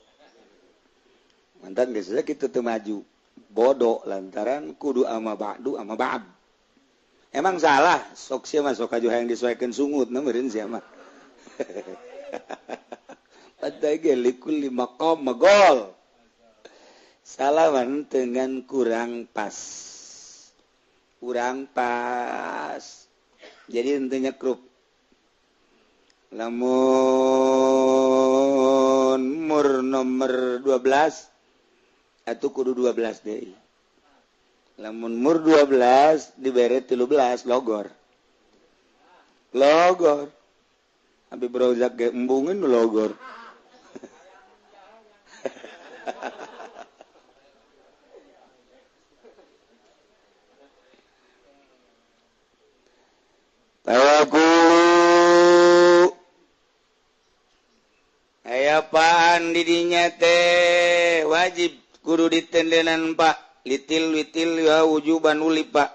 Mantan geus kitu teu maju. Bodoh lantaran kudu amma ba'du amma ba'd. Emang salah, sok sia mah sok aju hayang disoekeun sungut na meureun sia mah. Padahal ge likulli maqam magol. Salaman dengan kurang pas. Kurang pas. Jadi intinya krup. Lamun mur nomor 12 atuh kudu 12 deui. Lamun mur 12 dibere 13 logor. Logor. Habib Rozak ge embungeun logor. Tawakulu aya paan didinya teh wajib kudu ditendenan Pak. Litil witil ya wujuban ulipa.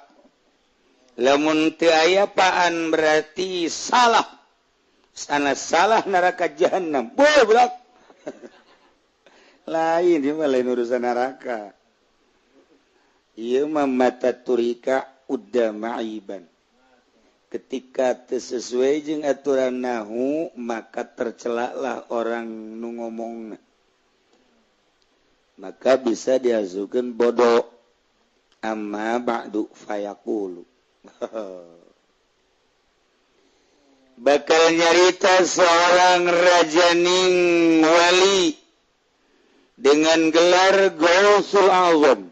Lamun teu aya paan berarti salah. Sana salah neraka jahanam. Boy budak. Lain ieu mah lain urusan neraka. Ieu mah mata turika udda ma'iban. Ketika teu sesuai jeung aturan nahu maka tercelaklah orang nu ngomongna. Maka bisa diazukeun bodoh amma ba'du fayaqulu. Bakal nyarita seorang rajaning wali dengan gelar Gausul Azam,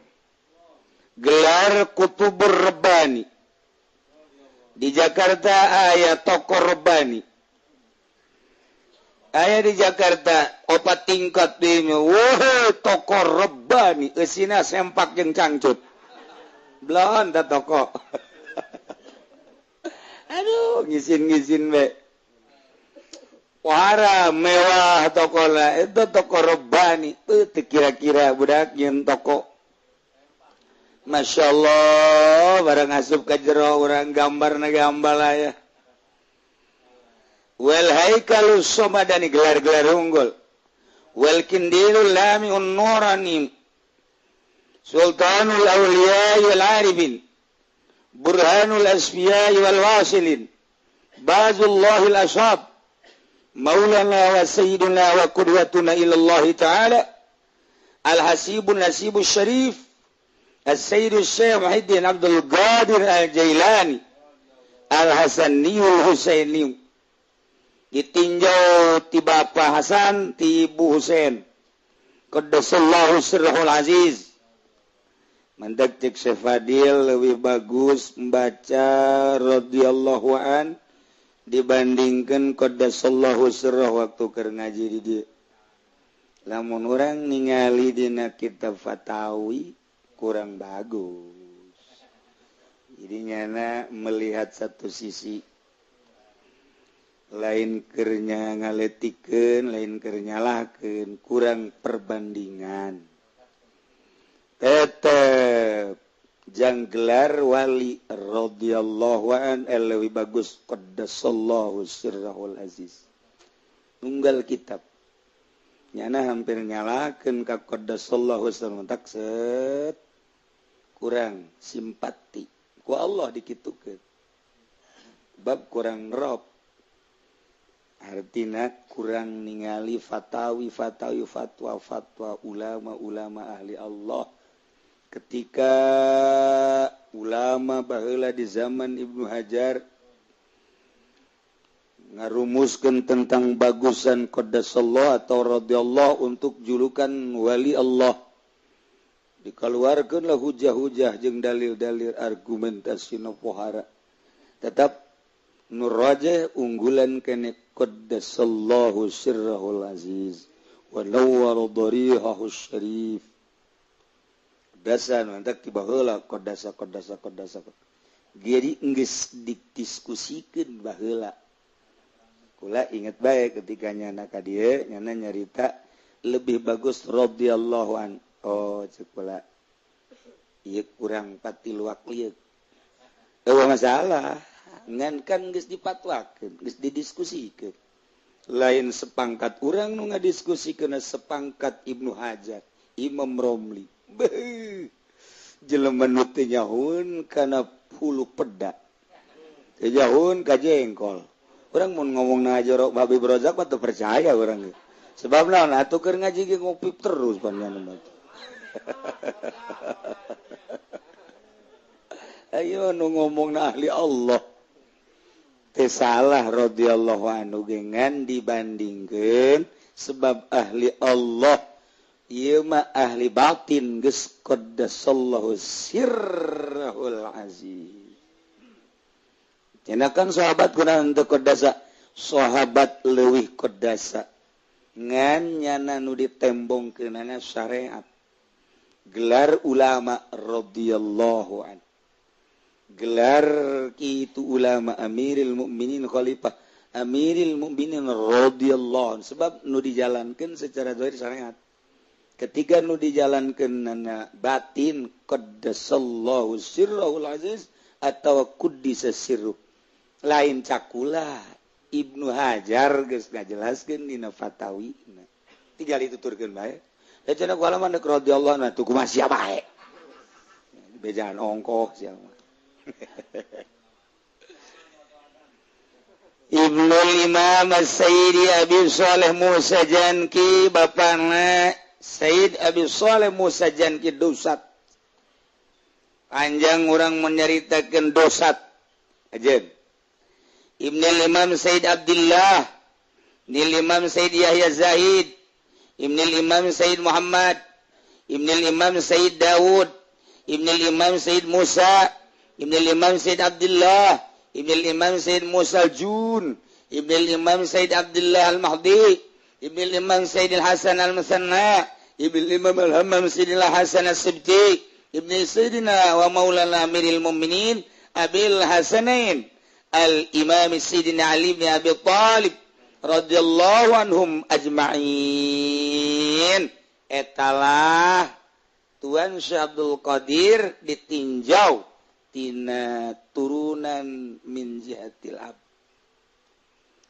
gelar Kutubur Rabbani. Di Jakarta aya tokoh Rabbani. Aya di Jakarta opat tingkat dinya. Wah, toko Rabbani eusina sempak jeung cangcut. Belon ta toko. Aduh, ngisin-ngisin be. Wara mewah tokona itu toko Rabbani. Teu kira-kira budak nyeun toko. Masya Allah, barang asup ka jero urang gambarna gambar aya. Wal haikalus somadani gelar-gelar unggul. Wal kindilul lamiun nurani sultanul awliya wal arifin burhanul asfiya wal wasilin bazullahil ashab maulana wa sayyiduna wa qudwatuna ila Allah ta'ala al hasibun nasibus syarif as-sayyid syekh Muhyiddin Abdul Qadir al-Jailani al-Hasaniyul Husaini. Ditinjau ti Bapak Hasan ti Ibu Husain qaddasallahu sirrahul aziz. Mandak cek Syekh Fadil lebih bagus membaca radhiyallahu an dibandingkan qaddasallahu sirrah waktu keur ngaji di dieu. Lamun urang ningali dina kitab Fatawi kurang bagus. Jadi nyana melihat satu sisi. Lain kernya ngaletikeun, lain keur nyalahkeun, kurang perbandingan. Tetep jang gelar wali radhiyallahu an leuwih bagus qaddasallahu sirrahul aziz. Tunggal kitab. Nyana hampir nyalahkeun ka qaddasallahu sirrahul tak set. Kurang simpati ku Allah dikitukeun. Bab kurang rob. Artina kurang ningali fatawi fatawi fatwa fatwa ulama-ulama ahli Allah. Ketika ulama baheula di zaman Ibnu Hajar ngarumuskeun tentang bagusan qaddasallahu atau radhiyallahu untuk julukan wali Allah, dikeluarkeunlah hujah-hujah jeung dalil-dalil argumentasi nu pohara. Tetap nu rajih unggulan kene qaddasallahu sirrahul aziz wa nawwara darihahu syarif. Dasar mantak ti baheula qaddasa qaddasa qaddasa. Jadi geus didiskusikeun baheula. Kula inget baik ketika nyana ka dieu nyana nyarita lebih bagus radhiyallahu an. Oh cek kula ieu kurang patiluak lieu. Eueuh masalah ngan kan geus dipatwakeun, geus didiskusikeun. Lain sepangkat urang nu ngadiskusikeun sepangkat Ibnu Hajar, Imam Romli. Beuh. Jelema nu teu nyahoeun kana hulu peda. Teu nyahoeun ka jengkol. Urang mun ngomong na jorok babi berozak mah teu percaya urang. Sebab naon atuh keur ngaji ge ngopi terus panjenengan mah. Ayo nu ngomong na ahli Allah. Teu salah radhiyallahu anhu ge ngan dibandingkeun sebab ahli Allah ieu mah ahli batin geus qaddasallahu sirrahul aziz. Kan sahabat kunaon teu qadasa, sahabat leuwih qadasa ngan nyana nu ditembongkeunana syariat gelar ulama radhiyallahu an, gelar kitu ulama amiril mukminin khalifah amiril mukminin radhiyallahu an, sebab nu dijalankeun secara zahir syariat. Ketika nu dijalankeunana batin qaddasallahu sirrahul aziz atau quddisa sirruh. Lain cakula Ibnu Hajar geus ngajelaskeun dina fatawina. Tinggal dituturkeun bae. Da cenah ku alaman deuk radhiyallahu anhu tuh kumaha sia bae. Bejaan ongkoh sia mah. Ibnul Imam Sayyidi Abi Shalih Musa Janki, bapana Sayyid Abi Shalih Musa Janki dosat. Panjang urang menyaritakeun dosat. Ajeun. Ibnul Imam Sayyid Abdullah, Ibnul Imam Sayyid Yahya Zahid, Ibnul Imam Sayyid Muhammad, Ibnul Imam Sayyid Daud, Ibnul Imam Sayyid Musa, Ibnul Imam Sayyid Abdullah, Ibnul Imam Sayyid Musa Jun, Ibnul Imam Sayyid Abdullah Al-Mahdi, Ibnul Imam Sayyid Al-Hasan Al-Musanna, Ibnul Imam Al-Hammam Sayyid Al-Hasan As-Sibti, Ibnu Sayyidina wa Maulana Amiril Mu'minin Abil Hasanain Al-Imam Sayyidina Ali bin Abi Thalib radhiyallahu anhum ajma'in. Etalah Tuan Syekh Abdul Qadir ditinjau tina turunan min jihatil ab.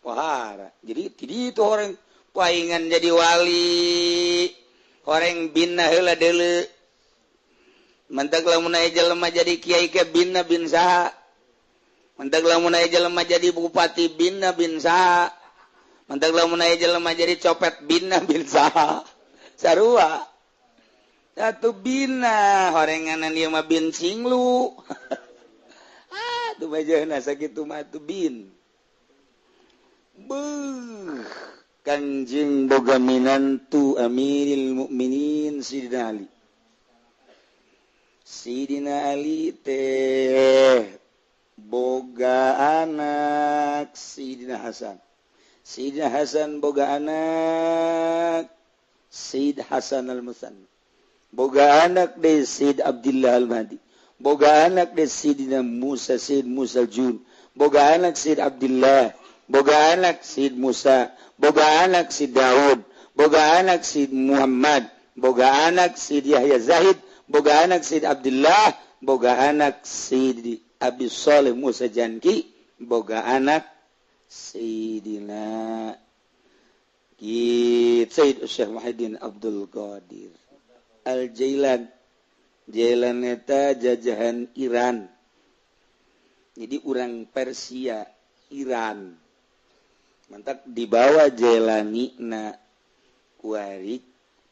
Wahara. Jadi ti itu orang paingan jadi wali, orang bina heula deuleu. Mantak lamun aya jelema jadi kiai ke bina bin saha. Mantak lamun aya jelema jadi bupati bina bin saha. Mantak lamun aya jelema jadi copet bina bin saha. Sarua. Satu bina horenganan ieu mah bin cinglu. Ah, tuh bajana sakitu mah tuh bin. Beuh, Kanjeng boga minantu Amiril Mukminin Sidina Ali. Sidina Ali teh boga anak Sidina Hasan. Sidina Hasan boga anak Sayyid Hasan Al-Musanna. Boga anak de Sayyid Abdullah Al-Mahdi. Boga anak de Sayyidina Musa Sayyid Musa Jun. Boga anak Sayyid Abdullah. Boga anak Sayyid Musa. Boga anak Sayyid Daud. Boga anak Sayyid Muhammad. Boga anak Sayyid Yahya Zahid. Boga anak Sayyid Abdullah. Boga anak Sayyid Abi Shalih Musa Janki. Boga anak Sayyidina Sayyid Syekh Muhyiddin Abdul Qadir Al-Jailan. Jailan eta jajahan Iran. Jadi orang Persia, Iran. Mantak dibawa Jelani na kuari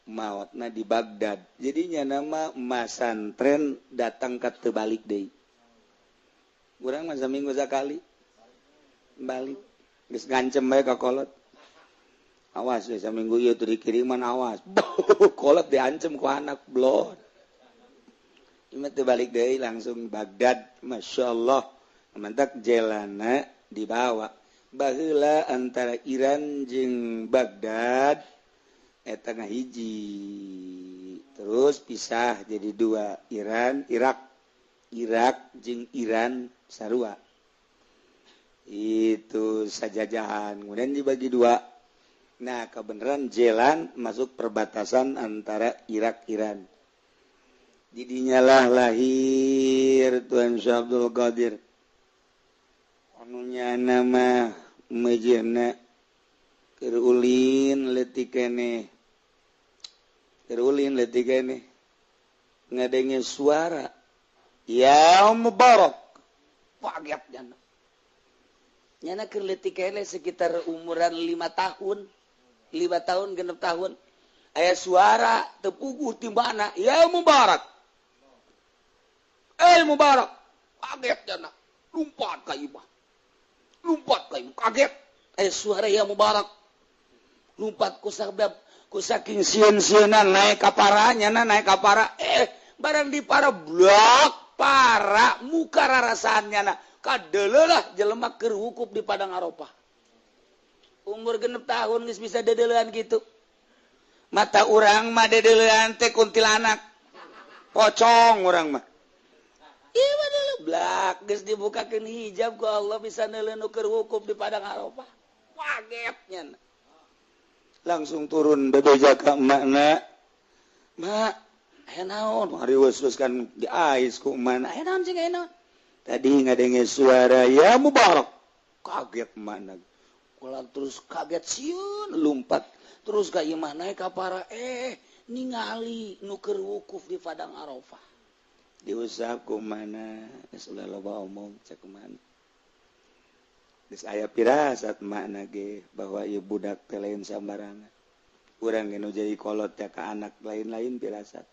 maotna di Baghdad. Jadinya nama masantren datang ke tebalik deui. Urang mah saminggu sakali balik. Geus ngancem bae ka kolot. Awas ya saminggu ieu teu dikiriman awas. Kolot diancem ku anak blon. Ieu mah teu balik deui langsung Baghdad. Masya Allah. Mantak jelana dibawa. Baheula antara Iran jeung Baghdad eta ngahiji terus pisah jadi dua, Iran Irak, Irak jeung Iran sarua itu sajajahan kemudian dibagi dua. Nah kebenaran jalan masuk perbatasan antara Irak Iran, jadinya lah lahir Tuan Syekh Abdul Qadir anunya nama mejena keur ulin leutik keneh, keur ulin leutik keneh ngadenge suara ya Mubarak. Kaget nyana, nyana keur leutik keneh sekitar umuran 5 tahun, 5 tahun 6 tahun aya suara teu puguh ti mana ya Mubarak, eh Mubarak. Kaget nyana, lompat ka imah, lompat ka imah, kaget suara ya Mubarak, lompat ku sabab ku saking sieun-sieunan naik ka para nyana, naik ka para, barang di para blok para muka rarasaan nyana kadeleulah jelema keur wukuf di Padang Arafah. Umur 6 tahun geus bisa dedeulean kitu. Mata urang mah dedeulean teh kuntilanak pocong urang mah. Ieu mah blak geus dibukakeun hijab ku Allah bisa neuleuh nu keur wukuf di Padang Arafah. Kaget nyana. Langsung turun bebeja ka emakna. Mak, aya naon? Hariweus kan diais ku emakna. Aya naon cing aya naon? Tadi ngadenge suara ya Mubarak. Kaget emakna. Kula terus kaget sieun lompat terus ka imah naik ka para ningali nu keur wukuf di Padang Arafah. Diusap ku emakna, geus ulah loba omong cek emakna. Geus aya pirasat makna ge bahwa ieu budak teh lain sambarangan. Urang ge nu jadi kolot teh ka anak lain-lain pirasat.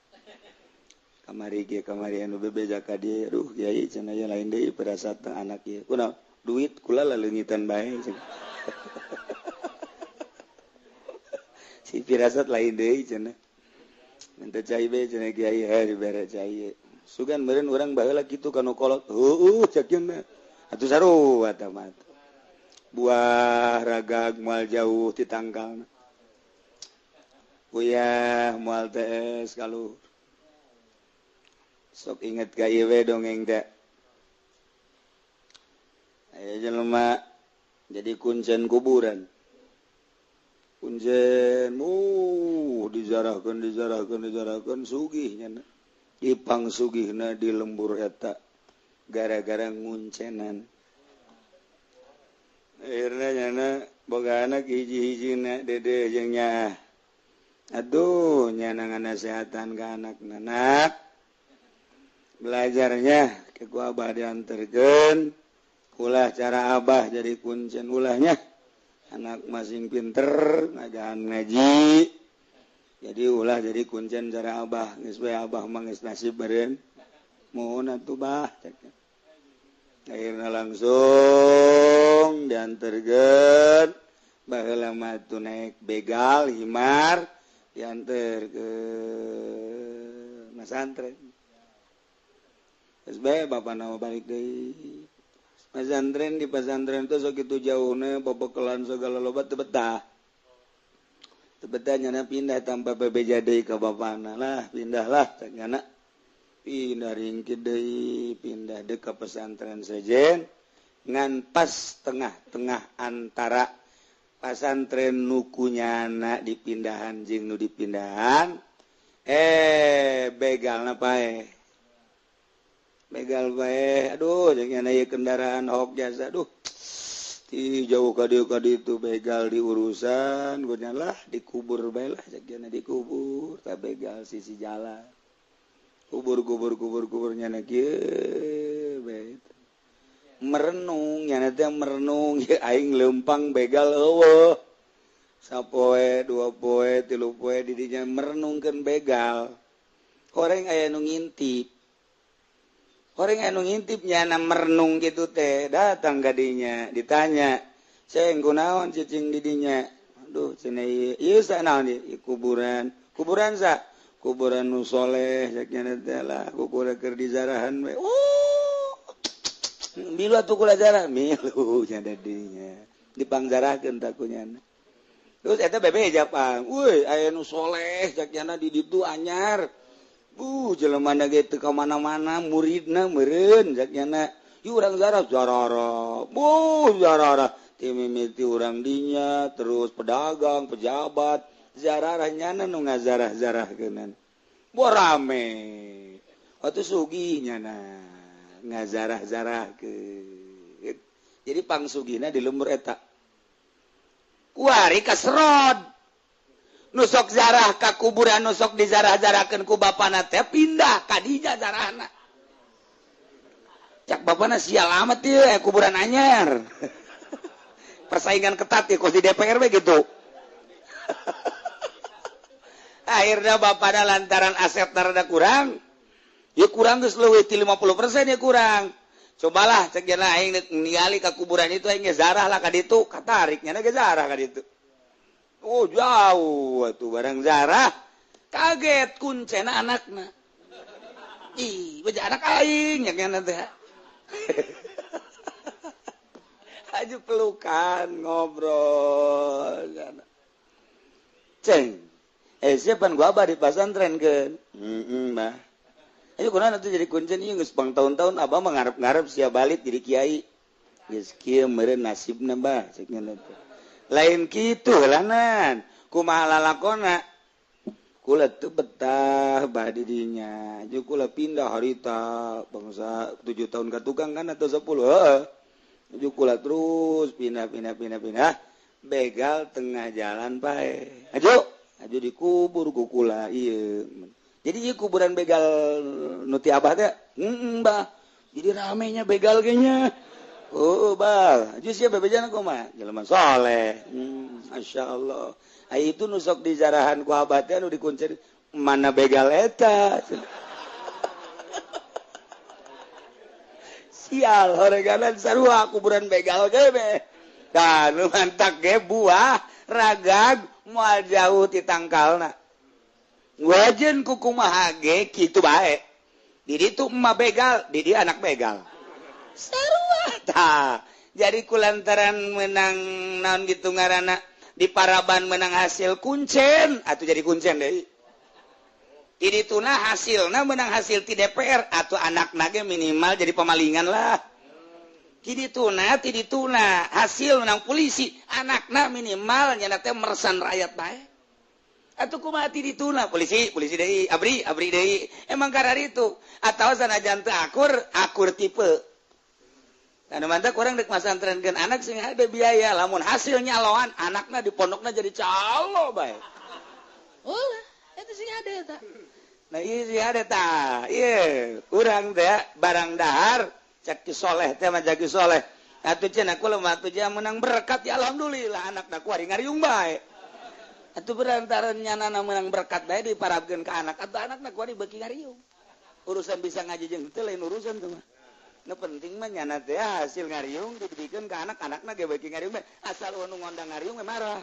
Kamari ge kamari anu bebeja ka dieu, aduh kiai cenah ieu lain deui pirasat teh anak ieu. Kunaon? Duit kula laleungitan bae cenah. Si pirasat lain deui cenah. Minta cai bae cenah kiai heuh dibere cai. Sugan meureun urang baheula kitu ka nu kolot. Heueuh cek cenah. Atuh sarua tah mah. Buah ragag moal jauh ti tangkalna. Uyah moal tees kaluhur. Sok inget ka ieu we dongeng teh. Aya jelema jadi kuncen kuburan. Kuncen dijarahkeun dijarahkeun dijarahkeun sugih nya. Ipang sugihna di lembur eta gara-gara nguncenan. Akhirnya nyana boga anak hiji-hijina dede jeung nyaah. Aduh nyana nganasehatan ka anakna, nak belajarnya ke ku abah dianterkeun, ulah cara abah jadi kuncen ulahnya. Anak masing pinter ngajahan ngaji. Jadi ulah jadi kuncen cara abah, geus we abah mah geus nasib beureun. Mohon atuh bah cek. Akhirnya langsung diantarkan baheula mah tuh naik begal himar diantar ke masantren. Geus bae bapana mah balik deui. Pesantren di pesantren teh sakitu jauhna babekelan segala loba teu betah. Teu betah nyana pindah tanpa bebeja deui ka bapana lah, pindahlah cek nyana. Pindah ringkit deui, pindah deui ka pesantren sejen ngan pas tengah-tengah antara pesantren nu kunyana dipindahan jeung nu dipindahan begalna paeh. Begal bae, aduh jeung nyana ieu kendaraan hok jasa aduh. Ti jauh ka dieu ka ditu begal diurusan gue lah dikubur bae lah cek nyana dikubur ta begal sisi jalan. Kubur kubur kubur kuburnya na kieu bae. Merenung nyana teh merenung ya aing leumpang begal eueuh. Sapoe, dua poe, tilu poe didinya merenungkeun begal. Horeng aya nu ngintip. Horeng aya nu ngintip nyana merenung gitu teh, datang kadinya ditanya, "Ceng kunaon cicing didinya?" Aduh, cenah ieu, ieu sa naon ieu? Kuburan. Kuburan sa? Kuburan nu soleh cek nyana teh lah, kuburan keur dizarahan we. Oh. Milu atuh kula zarah, milu nya dinya. Dipangzarahkeun tah ku nyana. Terus eta bebeja pang, "Euy, aya nu soleh cek nyana di ditu anyar." Jelema ge teu ka mana-mana muridna meureun cek nyana. Ieu urang zarah zarara. Buh zarara. Ti mimiti urang dinya terus pedagang, pejabat, zararah nyana nu ngazarah-zarahkeunan. Boh rame. Atuh sugih nyana ngazarah-zarahkeun. Jadi pangsugihna di lembur eta. Kuari kaserod. Nusok zarah ka kuburan nusok dizarah-zarahkeun ku bapana teh pindah ka dinya zarahna. Cak bapana sial amat ieu kuburan anyar. Persaingan ketat ya kos di DPR we gitu. Akhirnya bapana lantaran aset rada kurang, ya kurang geus leuwih ti 50% ya kurang. Cobalah cek cenah aing ningali ka kuburan itu aing ge zarah lah ka ditu, katarik nya ge zarah ka ditu. Oh jauh tuh barang zarah kaget kuncena anakna. Ih, beja anak aing nya nya teh. Aju pelukan ngobrol. Ceng. Siapa gua abah di pasantren keun? Heeh, Bah. Ayo kunaon atuh jadi kuncen ieu geus pang tahun-tahun abah mah ngarep-ngarep sia balik jadi kiai. Geus kieu meureun nasibna bah cek nya teh. Lain kitu lanan kumaha lalakona kula teu betah bah di dinya jeung kula pindah harita bangsa 7 tahun ka tukang kan atau 10 heeh jeung kula terus pindah pindah pindah pindah begal tengah jalan pae aju aju dikubur ku kula ieu jadi ieu kuburan begal nu ti abah teh heeh bah jadi ramenya begal ge nya. Oh, bah, aju sia bebejana kumaha? Jelema soleh. Masyaallah. Ai itu nu sok dizarahan ku abah teh nu dikuncen mana begal eta. Sial, horeganan sarua kuburan begal ge be. Tah nu mantak ge buah ragag moal jauh ti tangkalna. Wajen ku kumaha ge kitu bae. Di ditu emak begal, di dieu anak begal. Sarua tah. Jadi kulantaran menang naon gitu ngaranna di paraban menang hasil kuncen atau jadi kuncen deui. Di dituna hasilna menang hasil ti DPR atau anakna ge minimal jadi pemalingan lah. Di dituna hasil menang polisi anakna minimal nya teh mersan rakyat bae. Atuh kumaha ti dituna polisi polisi deui abri abri deui emang kararitu atawa sanajan teu akur akur tipe. Anu mantap kurang dek masantrenkeun anak sing ada biaya lamun hasilnya nyaloan anakna di pondokna jadi calo bae. Ulah, eta sing ada eta. Nah ieu sing ada tah. Ieu urang teh barang dahar cek ki soleh teh mah jagi soleh. Atuh cenah kula mah atuh menang berkat ya alhamdulillah anakna ku ari ngariung bae. Atuh berantaran nyanana menang berkat bae diparabkeun ka anak atuh anakna ku ari beuki ngariung. Urusan bisa ngaji jeung teu lain urusan tuh mah. Nu penting mah nyana teh hasil ngariung dibikeun ka anak-anakna ge beuki ngariung bae. Asal nu ngondang ngariung we marah.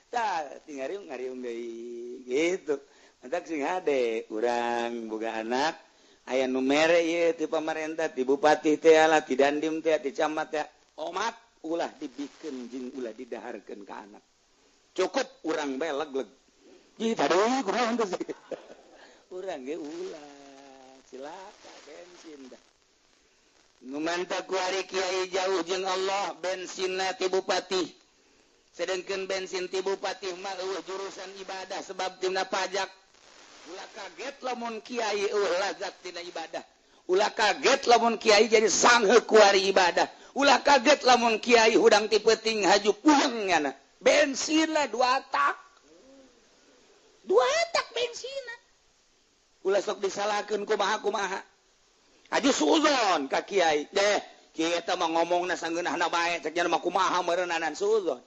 Tah, ti ngariung ngariung deui gitu. Mantak sing hade urang boga anak aya nu mere ieu ti pamarentah, ti bupati teh lah, ti dandim teh, ti camat teh. Omat ulah dibikeun jeung ulah didaharkeun ka anak. Cukup urang bae leg-leg. Ih, tadi kurang teh. Urang ge ulah. Cilaka bensin dah. Nu mantap ku ari kiai jauh jeung Allah bensinna ti bupati. Sedengkeun bensin ti bupati mah eueuh jurusan ibadah sebab tina pajak. Ulah kaget lamun kiai eueuh lazat tina ibadah. Ulah kaget lamun kiai jadi sanghe ku ari ibadah. Ulah kaget lamun kiai hudang ti peuting haju puyeng nyana. Bensin lah 2 tak. 2 tak bensinna. Ulah sok disalahkeun kumaha-kumaha. Aja suuzon ka kiai deh kiai eta mah ngomongna sanggeunahna bae cek nya mah kumaha meureunanan suuzon.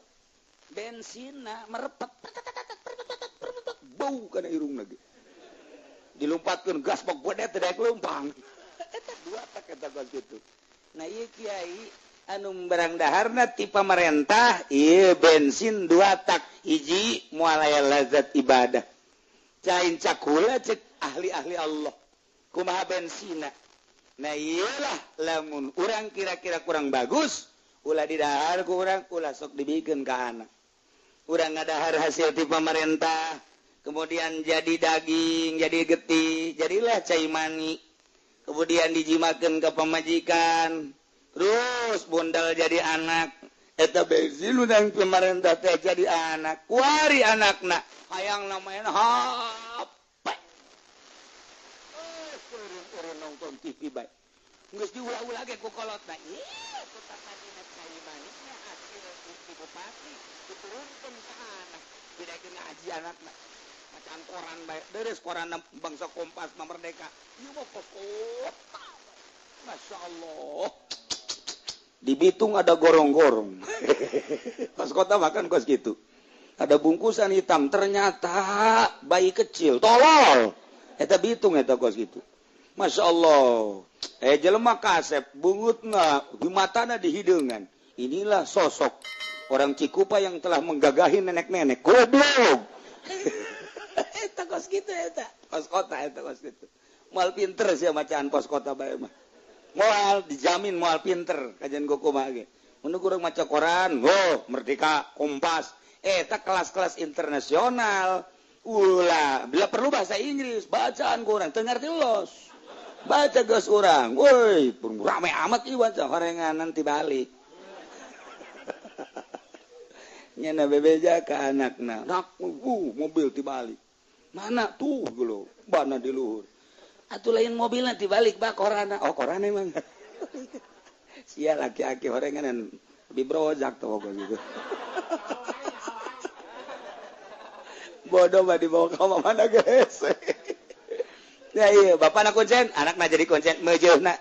Bensinna merepet bau kana irungna ge. Dilumpatkeun gas bok gede teh daek leumpang. Eta dua tak eta kos kitu. Nah ieu kiai anu barang daharna ti pamarentah ieu bensin dua tak hiji moal aya lazat ibadah. Cain cakula cek ahli-ahli Allah. Kumaha bensina. Nah iyalah lamun urang kira-kira kurang bagus ulah didahar ku urang ulah sok dibikeun ka anak. Urang ngadahar hasil ti pamarentah kemudian jadi daging, jadi getih, jadilah cai mani. Kemudian dijimakeun ka pamajikan, terus bundal jadi anak. Eta bensin urang pamarentah teh jadi anak. Kuari anakna hayang main HP. Nonton TV bae. Geus diulah-ulah ge ku kolotna. Ih, ku tadina cai manisna hasil ti bupati diturunkeun ka anak. Didaekeun ngaji anakna. Bacaan koran bae. Deres koran bangsa Kompas mah Merdeka. Ieu mah kota. Masya Allah. Di Bitung ada gorong-gorong. Pas kota makan kos gitu. Ada bungkusan hitam, ternyata bayi kecil, tolol. Eta Bitung eta kos gitu. Masya Allah. Jelema kasep bungutna di matana di hideungan. Inilah sosok orang Cikupa yang telah menggagahi nenek-nenek. Goblok. Eta kos gitu eta. Kos kota eta kos gitu. Moal pinter sia macaan pos kota bae mah. Moal dijamin moal pinter kajian gua kumaha ge. Mun urang maca koran, oh Merdeka, Kompas. Eta kelas-kelas internasional. Ulah, bila perlu bahasa Inggris, bacaan kurang, teu ngarti los. Baca geus urang, woi, rame amat ieu baca horengan nanti balik. Nyana bebeja ka anakna, nak mobil ti balik. Mana tuh geuleuh, bana di luhur. Atuh lain mobilna ti balik ba korana. Oh, korana emang. Sia laki-laki horengan lebih brojak tuh pokoknya gitu. Bodoh mah dibawa ke mana guys. Ya iya, bapak nak kuncen, anak nak jadi kuncen, mejeuhna.